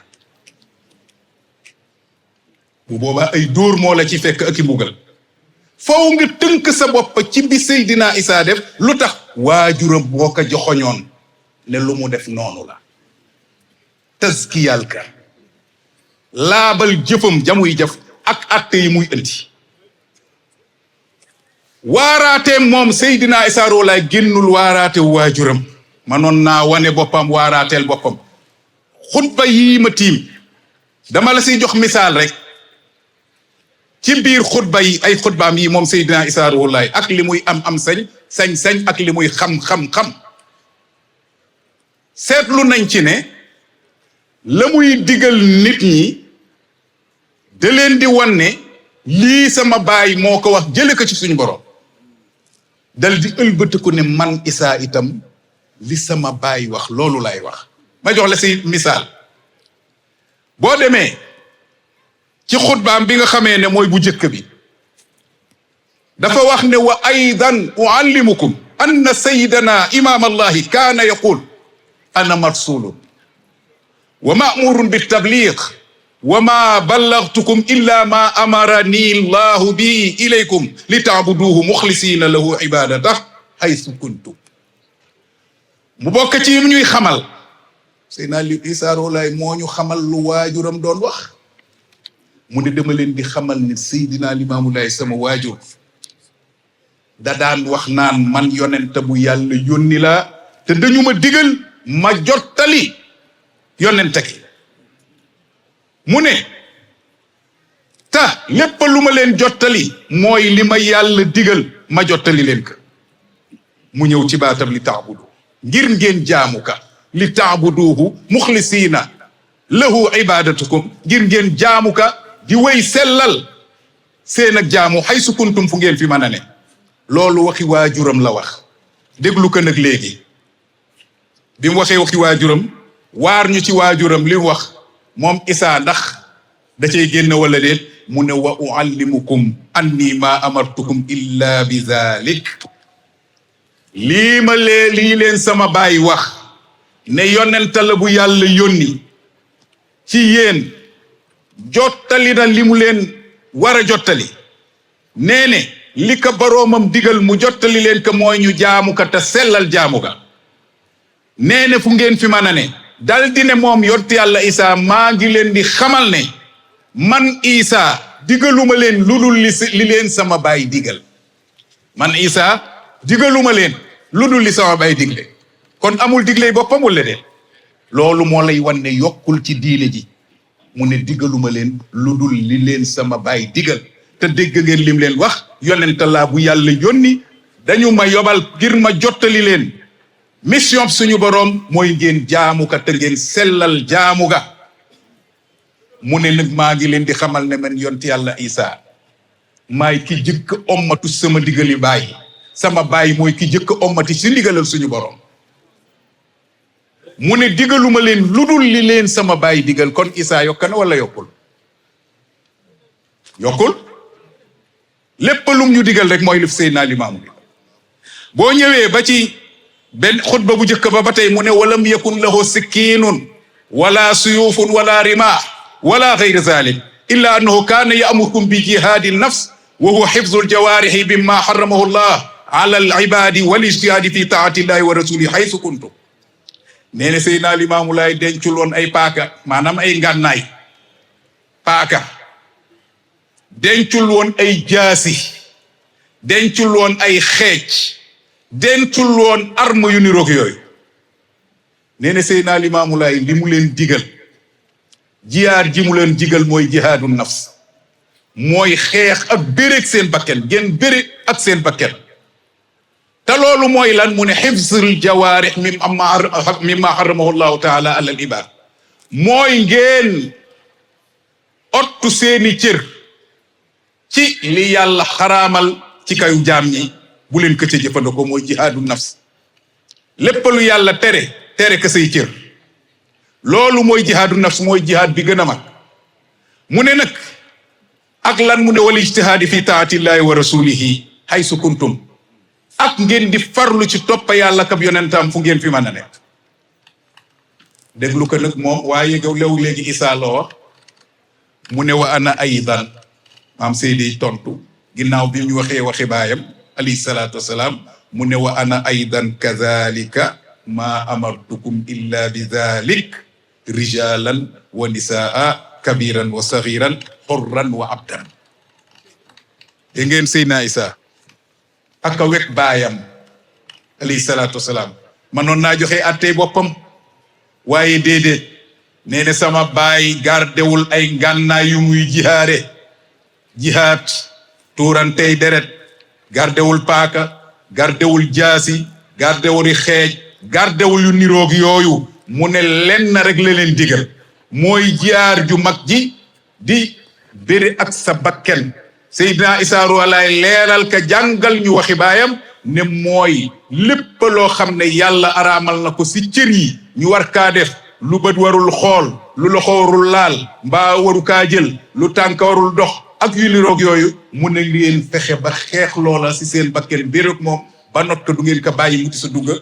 bu boobaa ay dóor moo la ci fekk ak i mbugal faw nga tënk sa bopp ci bi Seydina Isa def lu tax waajuram boo ko joxoñoon ne lu mu def noonu la tazkiyal ka laabal jëfam jamuy jëf ak atte yi muy indi waaraatee moom Seydina Isa Rouhou Laye génnul waaraate waajuram manoon naa wane boppam waaraateel boppam xutba yii ma tiim dama la siy jox misaal rek ci biir xutba yi ay xutbaam yi moom Seydina Isa Rouhou Laye ak li muy am sañ ak li muy xam seetlu nañ ci ne la muy digal nit ñi da leen di wan ne lii sama baay moo ko wax jële ko ci suñu borom dal di ëlbatiku ne man Isa itam li sama baay wax loolu lay wax ma jox la si misaal boo demee ci xutbaam bi nga xamee ne mooy bu njëkk bi dafa wax ne wa aydan uallimukum anna sayyidana imam allahi kaana yaqul ana marsulun wa ma'murun bittabliq wa ma ballagtukum illa ma amarani allahu bi ilaykum li ta'buduhu mukhlisina lahu ibadatah haythu kuntum mu bokk ci ñuy xamal Seydina Isa Rouhou Laye moo ñu xamal lu waajuram doon wax mu ne dama leen di xamal ne Seydina Limaamu Laay sama waajur da daan wax naan man yonent bu yàlla yónni laa te dañu ma digal ma jottali yonent ki mu ne ta lépp lu ma leen jottali mooy li ma yàlla digal ma jottali leen ka mu ñëw ci baatam li taabudu ngir ngeen jaamu ka li taabuduhu muxlisiina lahu ibadatukum ngir ngeen jaamu ka di wéy sellal seen ak jaamu xay su kuntum fu ngeen fi mën a ne loolu waxi waajuram la wax déglu ko nag léegi bi mu waxee waxi waajuram waar ñu ci waajuram li mu wax moom Isa ndax da cay génn wala déet mu ne wa uallimukum anni ma amartukum illa bi zalik lii leen sama baay wax ne yonenta la bu yàlla yónni ci yéen jottali na li mu leen war a jottali nee ne li ko boroomam digal mu jottali leen ko mooy ñu jaamu ka te sellal jaamu ka nee ne fu ngeen fi mën a ne dal di ne moom yonent yàlla Isa maa ngi leen di xamal ne man Isa digaluma leen lu dul li leen sama baay digal man Isa digaluma leen lu dul li sama baay digle kon amul digle boppam wala de loolu moo lay wan ne yokkul ci diine ji mu ne digaluma leen lu dul li leen sama baay digal te dégg ngeen lim leen wax yonent laa bu yàlla yónni dañu ma yobal ngir ma jottali leen mission suñu boroom mooy ngeen jaamu ka te ngeen sellal jaamu ga mu ne nag maa ngi leen di xamal ne man yonent yàlla Isa maay ki jëkk ommatu sama digali baay sama baay mooy ki jëkk ommati si ndigalal suñu boroom mu ne digaluma leen lu dul li leen sama baay digal kon Isa yokk na wala yokkul lépp lum ñu digal rek mooy lu Seydina Limaamu boo ñëwee ba ci benn xutba bu njëkk ba tey mu ne walam yakun lahu sikkiinun wala suyufun wala rima wala gayri zalik illa annahu kaana ya'murukum bi jihaadi nafs wa huwa hifzu aljawaarihi mimma harramahu llah ala alibadi wal ijtihaadi fi taati llahi wa rasulihi haythu kuntum nee na Seydina Limaamu Laay dencul woon ay paaka maanaam ay ngànnaay paaka dencul woon ay jaasi dencul woon ay xeej dencul woon arme yu niroog yooyu nee na Seydina Limaamu Laay li mu leen digal jiyaar ji mu leen digal mooy jihaadu nafs mooy xeex ak béréeg seen bakken ngeen béré ak seen bakken te loolu mooy lan mu ne xifzul jawaarih mimma harramahu llahu taala ala al ibad mooy ngeen ottu seeni cër ci li yàlla xaraamal ci kayu jaam ñi bu leen ko ca jëfandikoo mooy jihaadu nafs lépp lu yàlla tere ka say cër loolu mooy jihaadu nafs mooy jihaad bi gën a mag mu ne nag ak lan mu ne wal ijtihaadi fi taatillahi wa rasulihi haysu kuntum ak ngeen di farlu ci toppa yàlla kab yonentam fu ngeen fi mën a nekk déglu ko nag moom waaye gaw lew léegi Isaa la wax mu ne wa ana aydan maam Seydi tontu ginnaaw bi ñu waxee waxi baayam alayhi salaatu wasalaam mu ne wa ana aydan kadhalika ma amartukum illa bi dhalik rijalan wa nisaa kabiran wa saghiran hurran wa abdan da ngeen Seydina Isaa ak a wet baayam alayhi salaatu wasalaam manoon naa joxe attey boppam waaye déedéet nee na sama baay gardewul ay ngànnaay yu muy jihaat tuurantey deret gardewul paaka gardewul jaasi gardewul xeej gardewul yu niroog yooyu mu ne lenn rek la leen digal mooy jihaar ju mag ji di bëri ak sa bakken Seydina Isaa Rouhou Laye leeral ka jàngal ñu waxi baayam ne mooy lépp loo xam ne yàlla araamal na ko si cër yi ñu war kaa def lu bët warul xool lu loxo warul laal mbaa waru kaa jël lu tànk warul dox ak yu niroog yooyu mu ne ngeen fexe ba xeex loola si seen bakken béréb moom ba notta du ngeen ko bàyyi muti sa dugga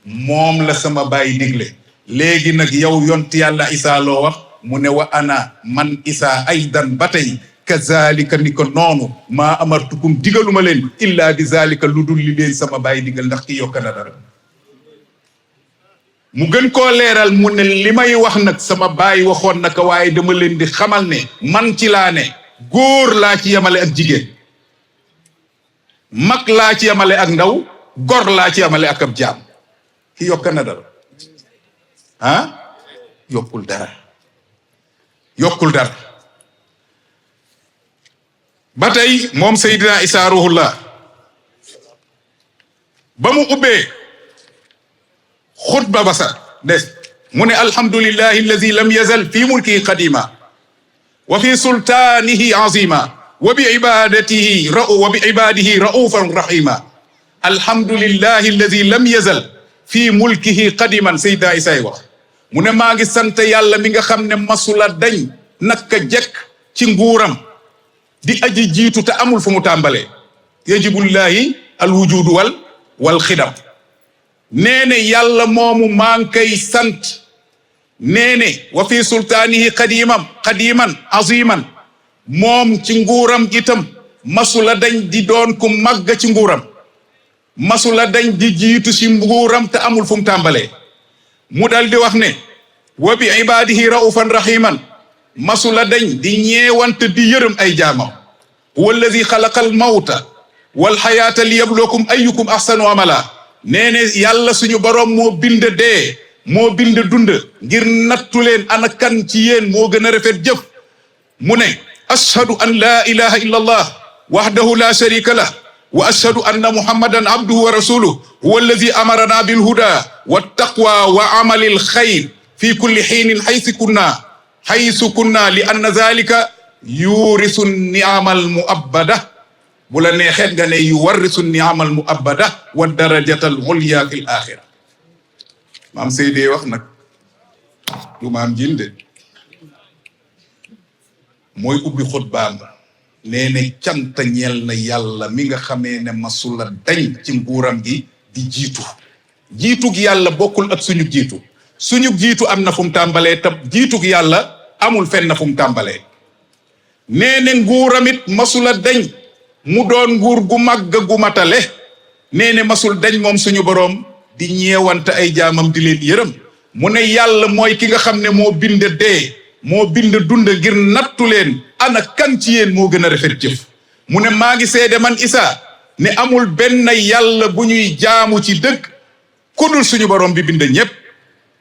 moom la sama bàyyi digle léegi nag yow yont yàlla Isaa loo wax mu ne wa ana man Isaa aydan ba tey kazalika ni ko noonu maa amartukum digaluma leen illa bi zalika lu dul li leen sama bàyyi digal ndax ki yokk na dara mu gën koo leeral mu ne li may wax nag sama bàyyi waxoon na ko waaye dama leen di xamal ne man ci laa ne góor laa ci yemale ak jigéen mag laa ci yemale ak ndaw gor laa ci yemale ak ab jaam ki yokk na dara yokkul dara ba tey moom Seydina Isaa Rouhou Laye ba mu ubbee xutba ba sax des mu ne alhamdulillahi alladi lam yazal fi mulkihi qadima wa fi sultaanihi azima wa bi ibadihi raufan rahima alhamdulillahi alladi lam yazal fi mulkihi qadiman Seydina Isaa wax mu ne maa ngi sant yàlla mi nga xam ne masula dañ naka jekk ci nguuram di aji jiitu te amul fu mu tàmbalee yajibullahi alwujudu wal xidam nee ne yàlla moomu maa ngi koy sant nee ne wa fi sultaanihi qadiman aziman moom ci nguuram itam masula dañ di doon ku màgg ci nguuram masula dañ di jiitu ci nguuram te amul fu mu tàmbalee mu dal di wax ne wa bi ibadihi raufan rahiman masula dañ di ñeewante di yërëm ay jaamam huwa alladi xalaqa al mawta wal xayaata li yabluwakum ayyukum ahsanu amala nee ne yàlla suñu boroom moo bind dee moo bind dund ngir nattu leen ana kan ci yéen moo gën a rafet jëf mu ne ashhadu an laa ilaha illa allah wahdahu la sharika lah wa ashhadu anna muhammadan abduhu wa rasuluhu huwa alladi amarana bil huda wat taqwa wa amalil xayr fi kulli xiinin haysu kunna li anna zalika yurisu ni'amal mu'abbada bu la neexee nga ne yuwarrisu ni'amal mu'abbada wa darajatal ulya fil axira maam Seydi wax nag du maam jinde mooy ubbi xutbaam nee ne cant ñeel na yàlla mi nga xamee ne masula dañ ci nguuram gi di jiitug yàlla bokkul ak suñu jiitu am na fu mu tàmbalee te jiitug yàlla amul fenn na fu mu tàmbalee nee ne nguuramit masula dañ mu doon nguur gu màgg gu matale nee ne masul dañ moom suñu boroom di ñeewante ay jaamam di leen yërëm mu ne yàlla mooy ki nga xam ne moo bind dee moo bind dund ngir nattu leen ana kan ci yéen moo gën a rafet jëf mu ne maa ngi seede man Isaa ne amul benn yàlla bu ñuy jaamu ci dëgg ku dul suñu boroom bi bind ñépp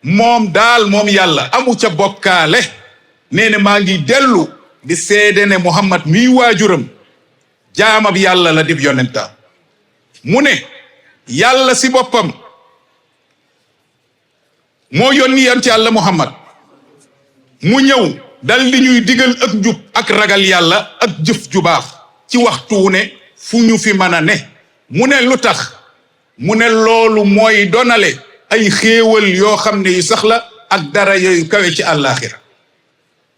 moom yàlla amu ca bokkaale nee ne maa ngi dellu di seede ne Muhammad miy waajuram jaamab yàlla la dib yonenta mu ne yàlla si boppam moo yónni yonent yàlla Muhammad mu ñëw dal di ñuy digal ak njub ak ragal yàlla ak jëf ju baax ci waxtu wu ne fu ñu fi mën a ne mu ne lu tax mu ne loolu mooy donale ay xéewal yoo xam ne yu sax la ak dara yooyu kawe ci àllaaxira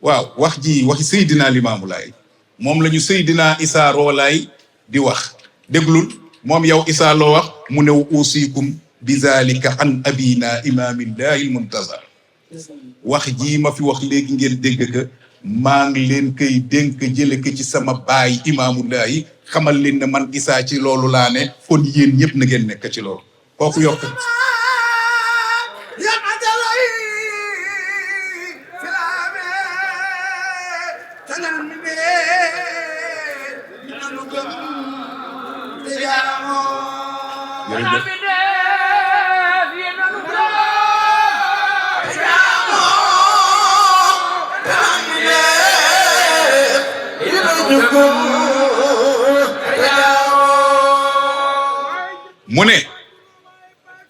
waaw wax ji waxi Seydina Limaamu Laay moom la ñu Seydina Isaa Rouhou Laye di wax déglul moom yow Isaa loo wax mu ne usikum bi zalika an abina imamillahi almuntazar wax jii ma fi wax léegi ngeen dégg ka maa ngi leen koy dénk jële ko ci sama baay imaamullahi xamal leen ne man Issa ci loolu laa ne kon yéen ñëpp na ngeen nekk ci loolu kooku yokk mu ne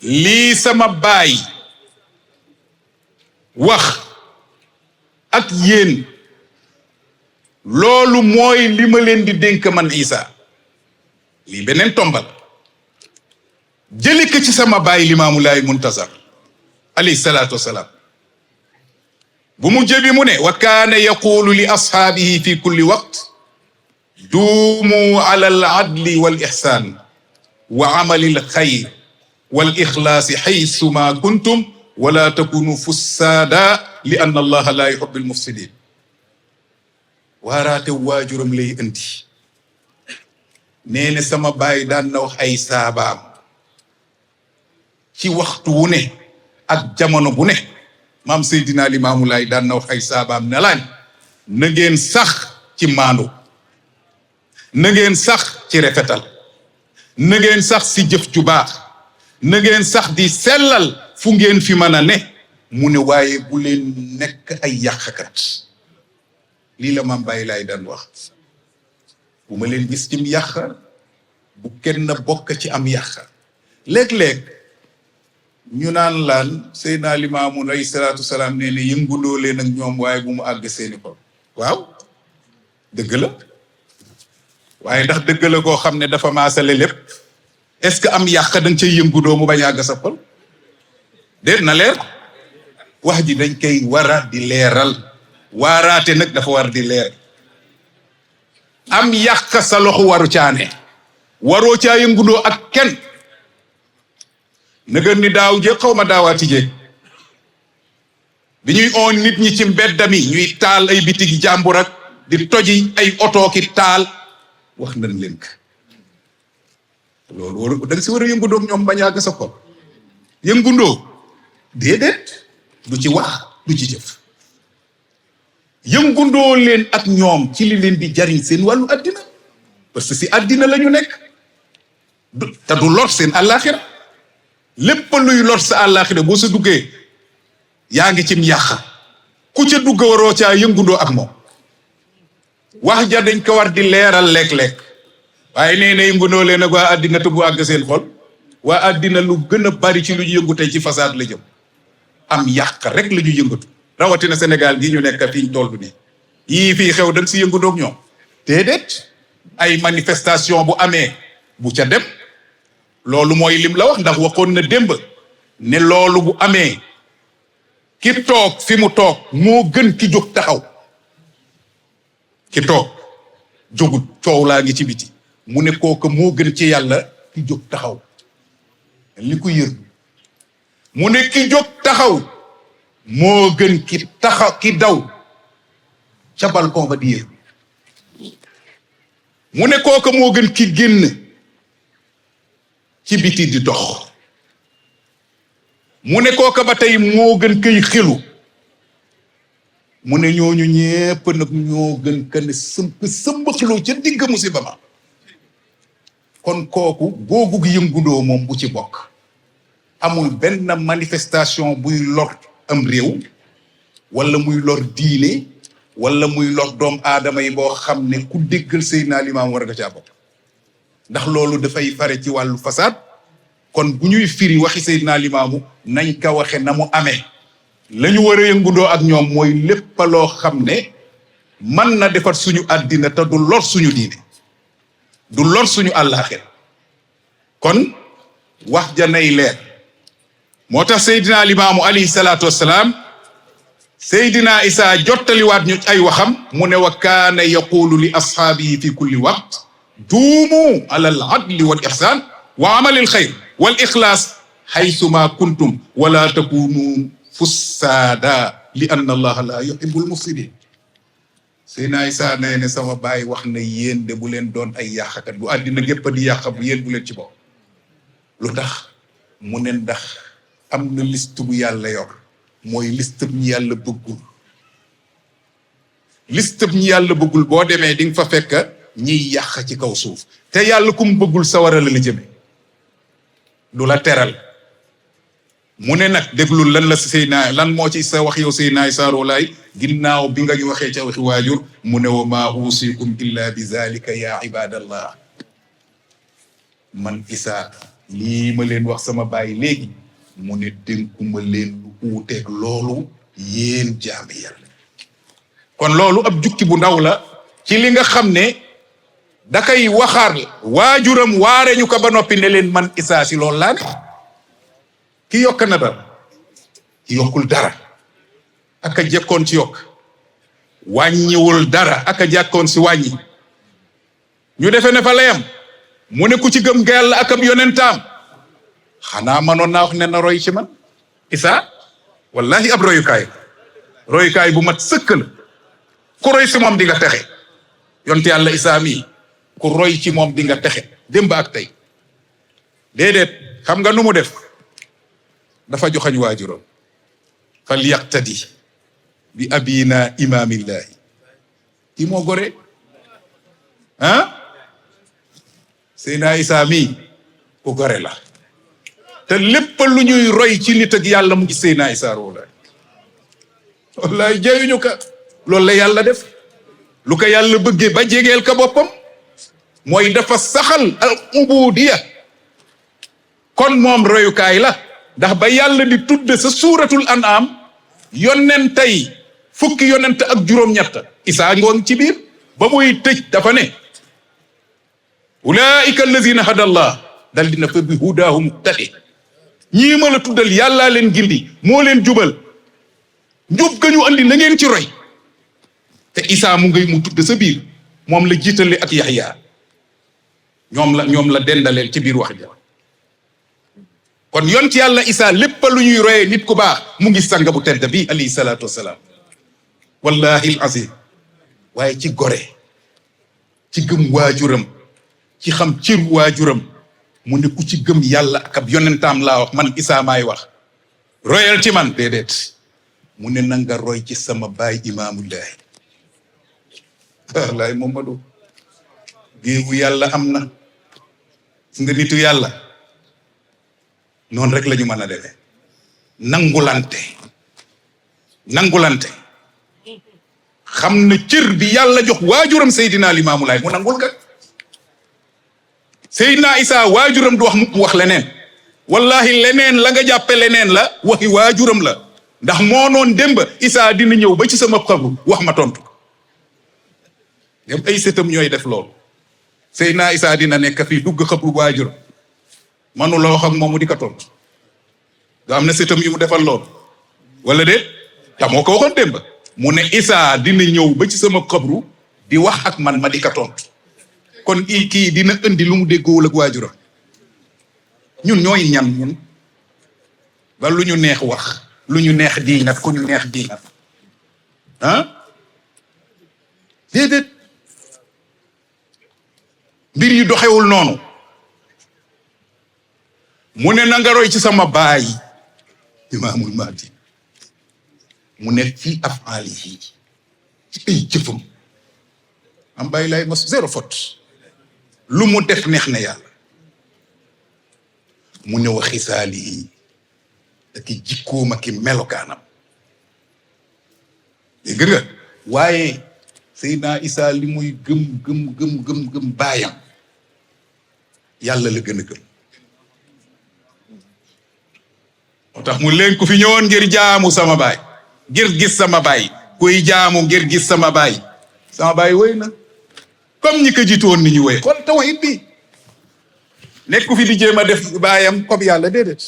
lii sama baay wax ak yéen loolu mooy li ma leen di dénk man Issa lii beneen tombal jëli ko ci sama baay Limaamu Laay Muntazar alayhi salaatu wassalaam bu mu jëbi mu ne wa kaana yaqulu li ashaabihi fi kulli waqt duumu ala al adli wal ihsaan wa amali al xayr wal ixlaasi xaysuma kuntum wala takunu fussaada li anna allaha la yuhibbu al mufsidin waaraate waajuram lay indi nee ne sama baay daan na wax ay saabaam ci waxtu wu ne ak jamono bu ne maam Seydina Limaamu Laay daan na wax ay saabaam ne laan na ngeen sax ci maandu na ngeen sax ci rafetal na ngeen sax si jëf ju baax na ngeen sax di sellal fu ngeen fi mën a ne mu ne waaye bu leen nekk ay yàqkat lii la maam Baay Laay daan wax bu ma leen gis cim yàq bu kenn bokk ci am yàq léeg-léeg ñu naan laan Seydina Limaamu alayhi salaatu salaam nee ne yënguloo leen ak ñoom waaye bu mu àgg seeni xol waaw dëgg la waaye ndax dëgg la koo xam ne dafa maasale lépp est-ce que am yàq da nga cay yëngudoo mu bañ a àgg sa xol déet na leer wax ji dañ koy war a di leeral waaraate nag dafa war di leer am yàq sa loxo waru caane waroo caa yëngudoo ak kenn nëgën ni daaw jë xaw ma daawaati jë bi ñuy oon nit ñi ci mbeddami ñuy taal ay bitigi jàmbur ak di toji ay oto ki taal wax nañ leen ko loolu waru da nga si war a yëngundoo ak ñoom bañ a àgg sa xol yëngundoo déedéet du ci wax du ci jëf yëngundoo leen ak ñoom ci li leen di jariñ seen wàllu àddina parce que si àddina la ñu nekk te du lor seen àllaaxira lépp luy lor sa àllaaxira boo sa duggee yaa ngi cim yàq ku ca dugg waroo caa yëngundoo ak moom wax ja dañ ko war di leeral léeg-léeg waaye nee na yëngundoo leen ak waa àddina te bu àgg seen xol waa àddina lu gën a bari ci lu ñu yëngu tey ci façade la jëm am yàq rek la ñu yëngatu rawatina Sénégal gi ñu nekk fi ñu toll nii yii fii xew da nga si yëngundoo ak ñoom déedéet ay manifestation bu amee bu ca dem loolu mooy lim la wax ndax waxoon na démb ne loolu bu amee ki toog fi mu toog moo gën ki jóg taxaw ki toog jógut coow laa ngi ci biti mu ne kooku moo gën ci yàlla ki jóg taxaw li ko yër mu ne ki jóg taxaw moo gën ki taxaw ki daw ca balcon ba di yër mu ne kooku moo gën ki génn ci biti di dox mu ne kooka ba tey moo gën kay xelu mu ne ñooñu ñépp nag ñoo gën ka ne sëmbaxloo ca digg musiba ma kon kooku googu gi yëngundoo moom bu ci bokk amul benn manifestation buy lor am réew wala muy lor diine wala muy lor doom aadama yi boo xam ne ku déggal Seydina Limaamu war nga caa bokk ndax loolu dafay fare ci wàllu fasaad kon bu ñuy firi waxi Seydina Limaamu nañ ko waxe na mu amee la ñu war a yëngundoo ak ñoom mooy lépp loo xam ne mën na defar suñu àddina te du lor suñu diine du lor suñu àllaaxira kon wax ja nay leer moo tax Seydina Limaamu alayhi salaatu wassalaam Seydina Issa jottaliwaat ñu ay waxam mu ne wa kaana yaqulu li ashaabihi fi kulli waqt duumu ala al adli wal ihsan wa amalil xayr wal ixlaas haysuma kuntum wala takunu fussaada li anna allaha la yuhibbul mufsidin. Seydina Isa nee ne sama baay wax na yéen de bu leen doon ay yàqkat bu àddina gépp di yàq bu yéen bu leen ci bokk. lu tax mu ne ndax am na liste bu yàlla yor mooy liste bu ñu yàlla bëggul. liste bu ñu yàlla bëggul boo demee di nga fa fekk ñiy yàq ci kaw suuf te yàlla ku mu bëggul sawara la jëme du la teral. mu ne nag déglul lan la Seydina lan moo ci sa wax yow Seydina Issa Rouhou Laye ginnaaw bi nga ñu waxee ca waxi waajur mu ne wa maa uusikum illa bi zalika ya ibadallah. man Issa lii ma leen wax sama baay léegi mu ne dénkuma leen lu uuteeg loolu yéen jaami yàlla. kon loolu ab jukki bu ndaw la ci li nga xam ne da kay waxaar waajuram waare ñu ko ba noppi ne leen man Issa si loolu laa ne. ki yokk na dara ki yokkul dara aka jekkoon ci yokk wàññiwul dara aka jàkkoon si wàññi ñu defe ne fa layam mu ne ku ci gëm Yàlla ak ab yonentaam xanaa manoon naa wax ne na roy ci man Issa wallahi ab royukaay bu mat sëkk la ku roy si moom di nga texe yonent Yàlla Issa mii ku roy ci moom di nga texe démb ak tey déedéet xam nga nu mu def dafa joxañ waajuram fal yaqtadi bi abina imamillahi kii moo gore Seydina Issa mii ku gore la te lépp lu ñuy roy ci nit ak yàlla mu ngi Seydina Issa Rouhou Laye wallahi jeyuñu ka loolu la yàlla def lu ko yàlla bëggee ba jegeel ka boppam mooy dafa saxal al ubudiya kon moom royukaay la ndax ba yàlla di tudde sa suuratul an'am yonent tey fukki yonent ak juróom-ñett Issa ngoon ci biir ba muy tëj dafa ne ulaika allazina hadallah dal dina fa bi hudahum muqtadi ñii ma la tuddal yàllaa leen gindi moo leen jubal njub ga ñu andi na ngeen ci roy te Issa mu ngay mu tudd sa biir moom la jiitale ak Yaxya ñoom la dendaleel ci biir wax ja kon yont yàlla Issa lépp lu ñuy royee nit ku baax mu ngi sanga bu tedd bi alayhi salaatu wasalaam wallahi al azim waaye ci gore ci gëm waajuram ci xam cër waajuram mu ne ku ci gëm yàlla ak ab yonentaam laa wax man Issa maay wax royal ci man déedéet mu ne na nga roy ci sama baay imaamullahi wallahi Momadou géewu yàlla am na nga nitu yàlla noonu rek la ñu mën a defee nangulante xam na cër bi yàlla jox waajuram Seydina Limaamu Laay mu nangul kat Seydina Issa waajuram du wax mu wax leneen wallahi leneen la nga jàppe leneen la waxi waajuram la ndax moo noon démb Issa dina ñëw ba ci sama xabru wax ma tontu dem ay sëtam ñooy def loolu Seydina Issa dina nekk fii dugg xabru waajur manu la wax ak moom mu di ko tontu nga am na sëtam yu mu defal loolu wala de te moo ko waxoon démb mu ne Issa dina ñëw ba ci sama xabru di wax ak man ma di ko tontu kon kii dina indi lu mu déggoowul ak waajuram ñun ñooy ñan ñun ba lu ñu neex wax lu ñu neex diingat ku ñu neex diingat déedéet mbir yi doxewul noonu mu ne na nga roy ci sama baay imaamul mahdi mu ne fii afaalihi ci ay jëfam am bàyyi lay mos zéro faute lu mu def neex na yàlla mu ne wa xisaalihi ak i jikkoom ak i melokaanam dégg nga waaye Seydina Issa li muy gëm baayam yàlla la gën a gëm moo tax mu leen ku fi ñëwoon ngir jaamu sama baay ngir gis sama baay kuy jaamu ngir gis sama baay wéy na comme ñi ko jiitu woon ni ñu wéy kon tawhid bi nekk ku fi di jéem a def baayam comme yàlla déedéet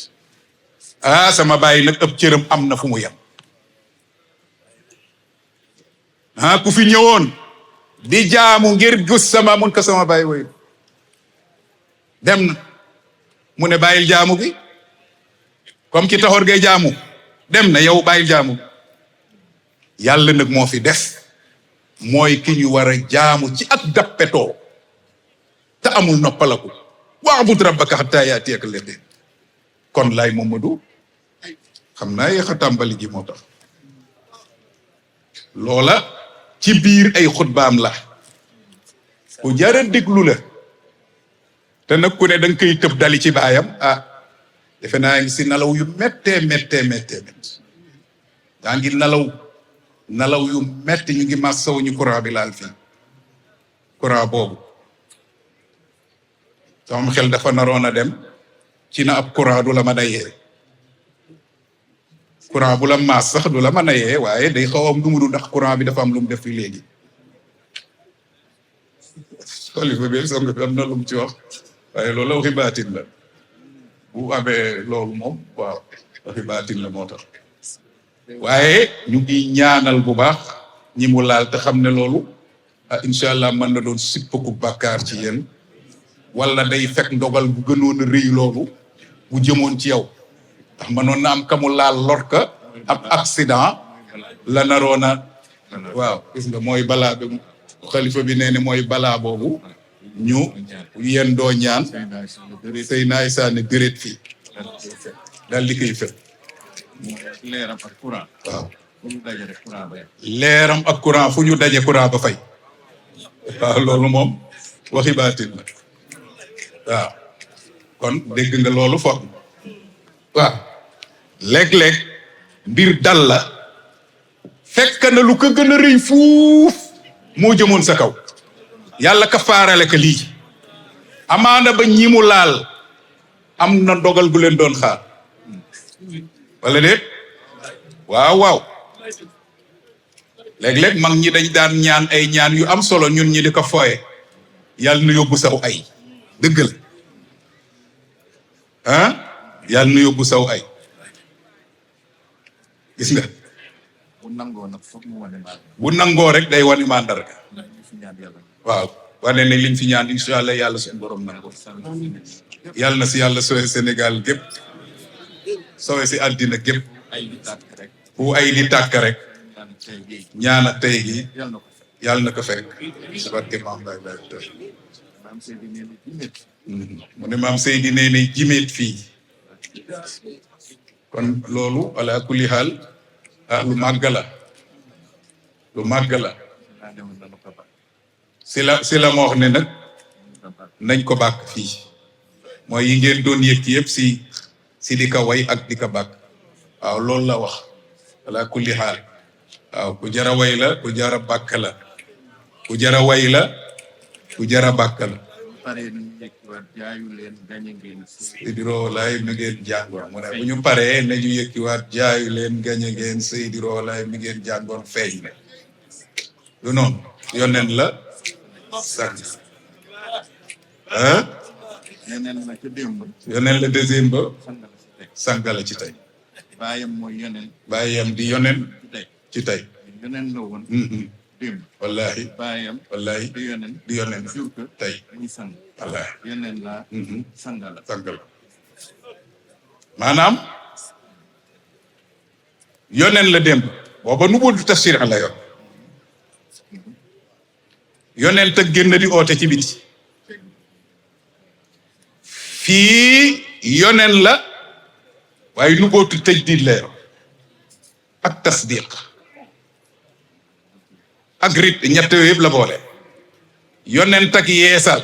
sama baay nag ëpp cëram am na fu mu yem ku fi ñëwoon di jaamu ngir gis sama mun ko sama baay wéy dem na mu ne bàyyil jaamu bi comme ki taxoor ngay jaamu dem na yow bàyyil jaamu yàlla nag moo fi des mooy ki ñu war a jaamu ci ak dappetoo te amul noppalaku wa'bud rabbaka hattaa ya'tiyakal yaqiin kon lay Mamadou xam naa yéex a tàmbali ji moo tax loola ci biir ay xutbaam la ku jara déglu la te nag ku ne da nga koy tëb dali ci baayam defe naa ngi si nelaw yu méttee daa ngi nelaw yu métti ñu ngi massaw ñu courant bi laal fii courant boobu sama xel dafa naroon a dem ci na ab courant du la mën a yee courant bu la maas sax du la mën a yee waaye day xaw am lu mu du ndax courant bi dafa am lu mu def fi léegi xalifa bi song bi am na lu mu ci wax waaye loolu waxi baatin la bu amee loolu moom waaw waxi baatin la moo tax waaye ñu ngi ñaanal bu baax ñi mu laal te xam ne loolu incha allah mën na doon sippaku bàkkaar ci yéen wala day fekk ndogal bu gënoon a rëy loolu bu jëmoon ci yow ndax mënoon na am kamu laal lor ka ab accident la naroon a waaw gis nga mooy balaa bi xalifa bi nee ne mooy balaa boobu ñu yéen doo ñaan sëy naay saane déret fii daal di koy fekk leeram ak courant waaw fu ñu daje rek courant ba leeram ak courant fu ñu daje courant ba fay waaw loolu moom waxi baatin la waaw kon dégg nga loolu foog waaw léeg-léeg mbir dal la fekk na lu ko gën a rëy fuuf moo jëmoon sa kaw yàlla ka faarale ka lii amaana ba ñi mu laal am na dogal gu leen doon xaar wala déet waaw léeg-léeg mag ñi dañ daan ñaan ay ñaan yu am solo ñun ñi di ko fooye yàlla na yóbbu saw ay dëgg la yàlla na yóbbu saw ay gis nga bu nangoo nag foog mu wane maal bu nangoo rek day wane mandarga ñu fi ñaan yàlla waaw wane ne liñ fi ñaan incha allah yàlla suñu borom nangoo yàlla na si yàlla sowe Sénégal gépp sowe si àddina gépp ay di tàkk rek fu ay di tàkk rek daan tey gi ñaana tey gi yàlla na ko fekk yàlla na ko fekk si barke maam Baye Baye tey maam Seydi nee na ci métti mu ne maam Seydi nee na jimeet fii kon loolu ala kulli xaal lu màgg la lu màgg la naa demoon nanu ko ba si la ma wax ne nag nañ ko bàkk fii mooy yi ngeen doon yëg yëpp si di ka way ak di ka bàkk waaw loolu la wax ala kulli xaal waaw ku jara way la ku jara bàkk la ku jara way la ku jara bàkk la pare nañu yëkkiwaat jaayu leen gañe ngeen Seydiro laay mi ngeen jàngoon mu ne bu ñu paree nañu yëkkiwaat jaayu leen gañe ngeen Seydiro laay mi ngeen jàngoon feeñ na lu noonu yoneen la sànni yeneen na ca démb yoneen la deuxième ba sanga la si teg sàngala ci tey baayam mooy yeneen bàyyam di yoneen ci tey ci tey yeneen la woon démb wallahi baayam wallahi di yeneen di yoneen jur ko tey muy sang wallahi yeneen laa sanga la sàngala maanaam yoneen la démb booba nu bul tafsir la yor yoneen te génn di oote ci biti fii yoneen la waaye nu bootu tëj di leer ak tasdiq ak rit ñett yooyu yëpp la boole yonent ak yeesal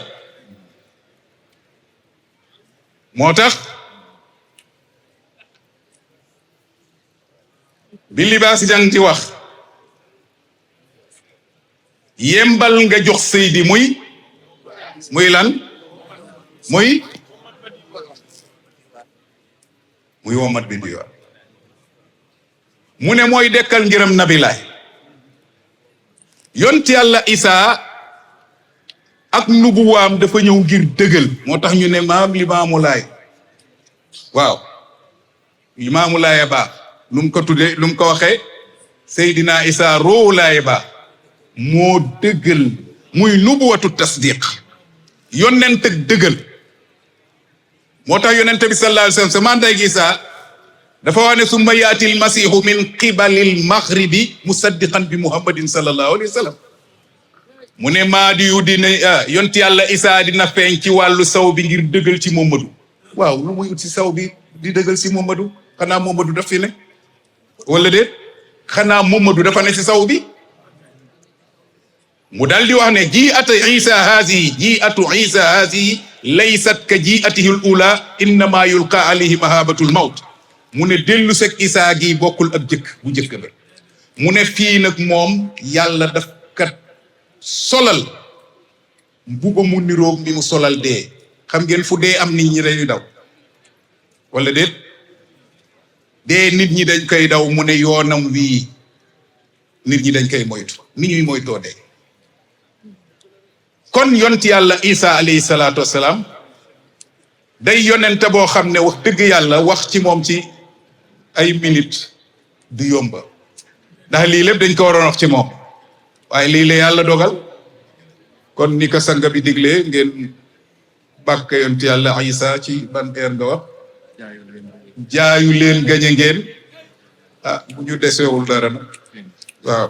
moo tax bi libaas jang ci wax yembal nga jox Seydi muy lan muy womat bi di yoon mu ne mooy dekkal ngiram nabilaay yonti yàlla Isaa ak nubuwaam dafa ñëw ngir dëggal moo tax ñu ne maam Limaamu Laay waaw Limaamu Laay baax lu mu ko tuddee lu mu ko waxee Seydina Isaa roowu Laay baax moo dëggal muy nubuwatu tasdiq yonent ak dëggal moo tax yonente bi sallallahu alayhi wasallam sa manday gi Isa dafa wax ne summa yaati al masihu min qibali al maghribi musaddiqan bi muhammadin sallallahu alayhi wasallam mu ne maadi yu dina yonti yàlla Isa dina feeñ ci wàllu saw bi ngir dëggal ci Muhammadu waaw lu muy ut si saw bi di dëggal si Muhammadu xanaa Muhammadu daf fi ne wala déet xanaa Muhammadu dafa ne si saw bi mu daal di wax ne ji'atu Isa hazihi laysat ka ji'atihi al-ula innama yulqa alayhi mahabatul mawt mu ne dellu seg Isa gi bokkul ak bu jëkk ba mu ne fii nag moom yàlla daf kat solal mbuba mu niroog mi mu solal dee xam ngeen fu dee am nit ñi dañuy daw wala déet dee nit ñi dañ koy daw mu ne yoonam wii nit ñi dañ koy moytu ni ñuy moytoo dee kon yonti yàlla Isa alayhi salaatu wassalaam day yonente boo xam ne wax dëgg yàlla wax ci moom ci ay minute du yomba ndax lii lépp dañ ko waroon wax ci moom waaye lii la yàlla dogal kon ni ko sanga bi diglee ngeen bàkk yonti yàlla Isa ci ban heure nga wax jaayu leen gañe ngeen bu ñu desewul dara nag waaw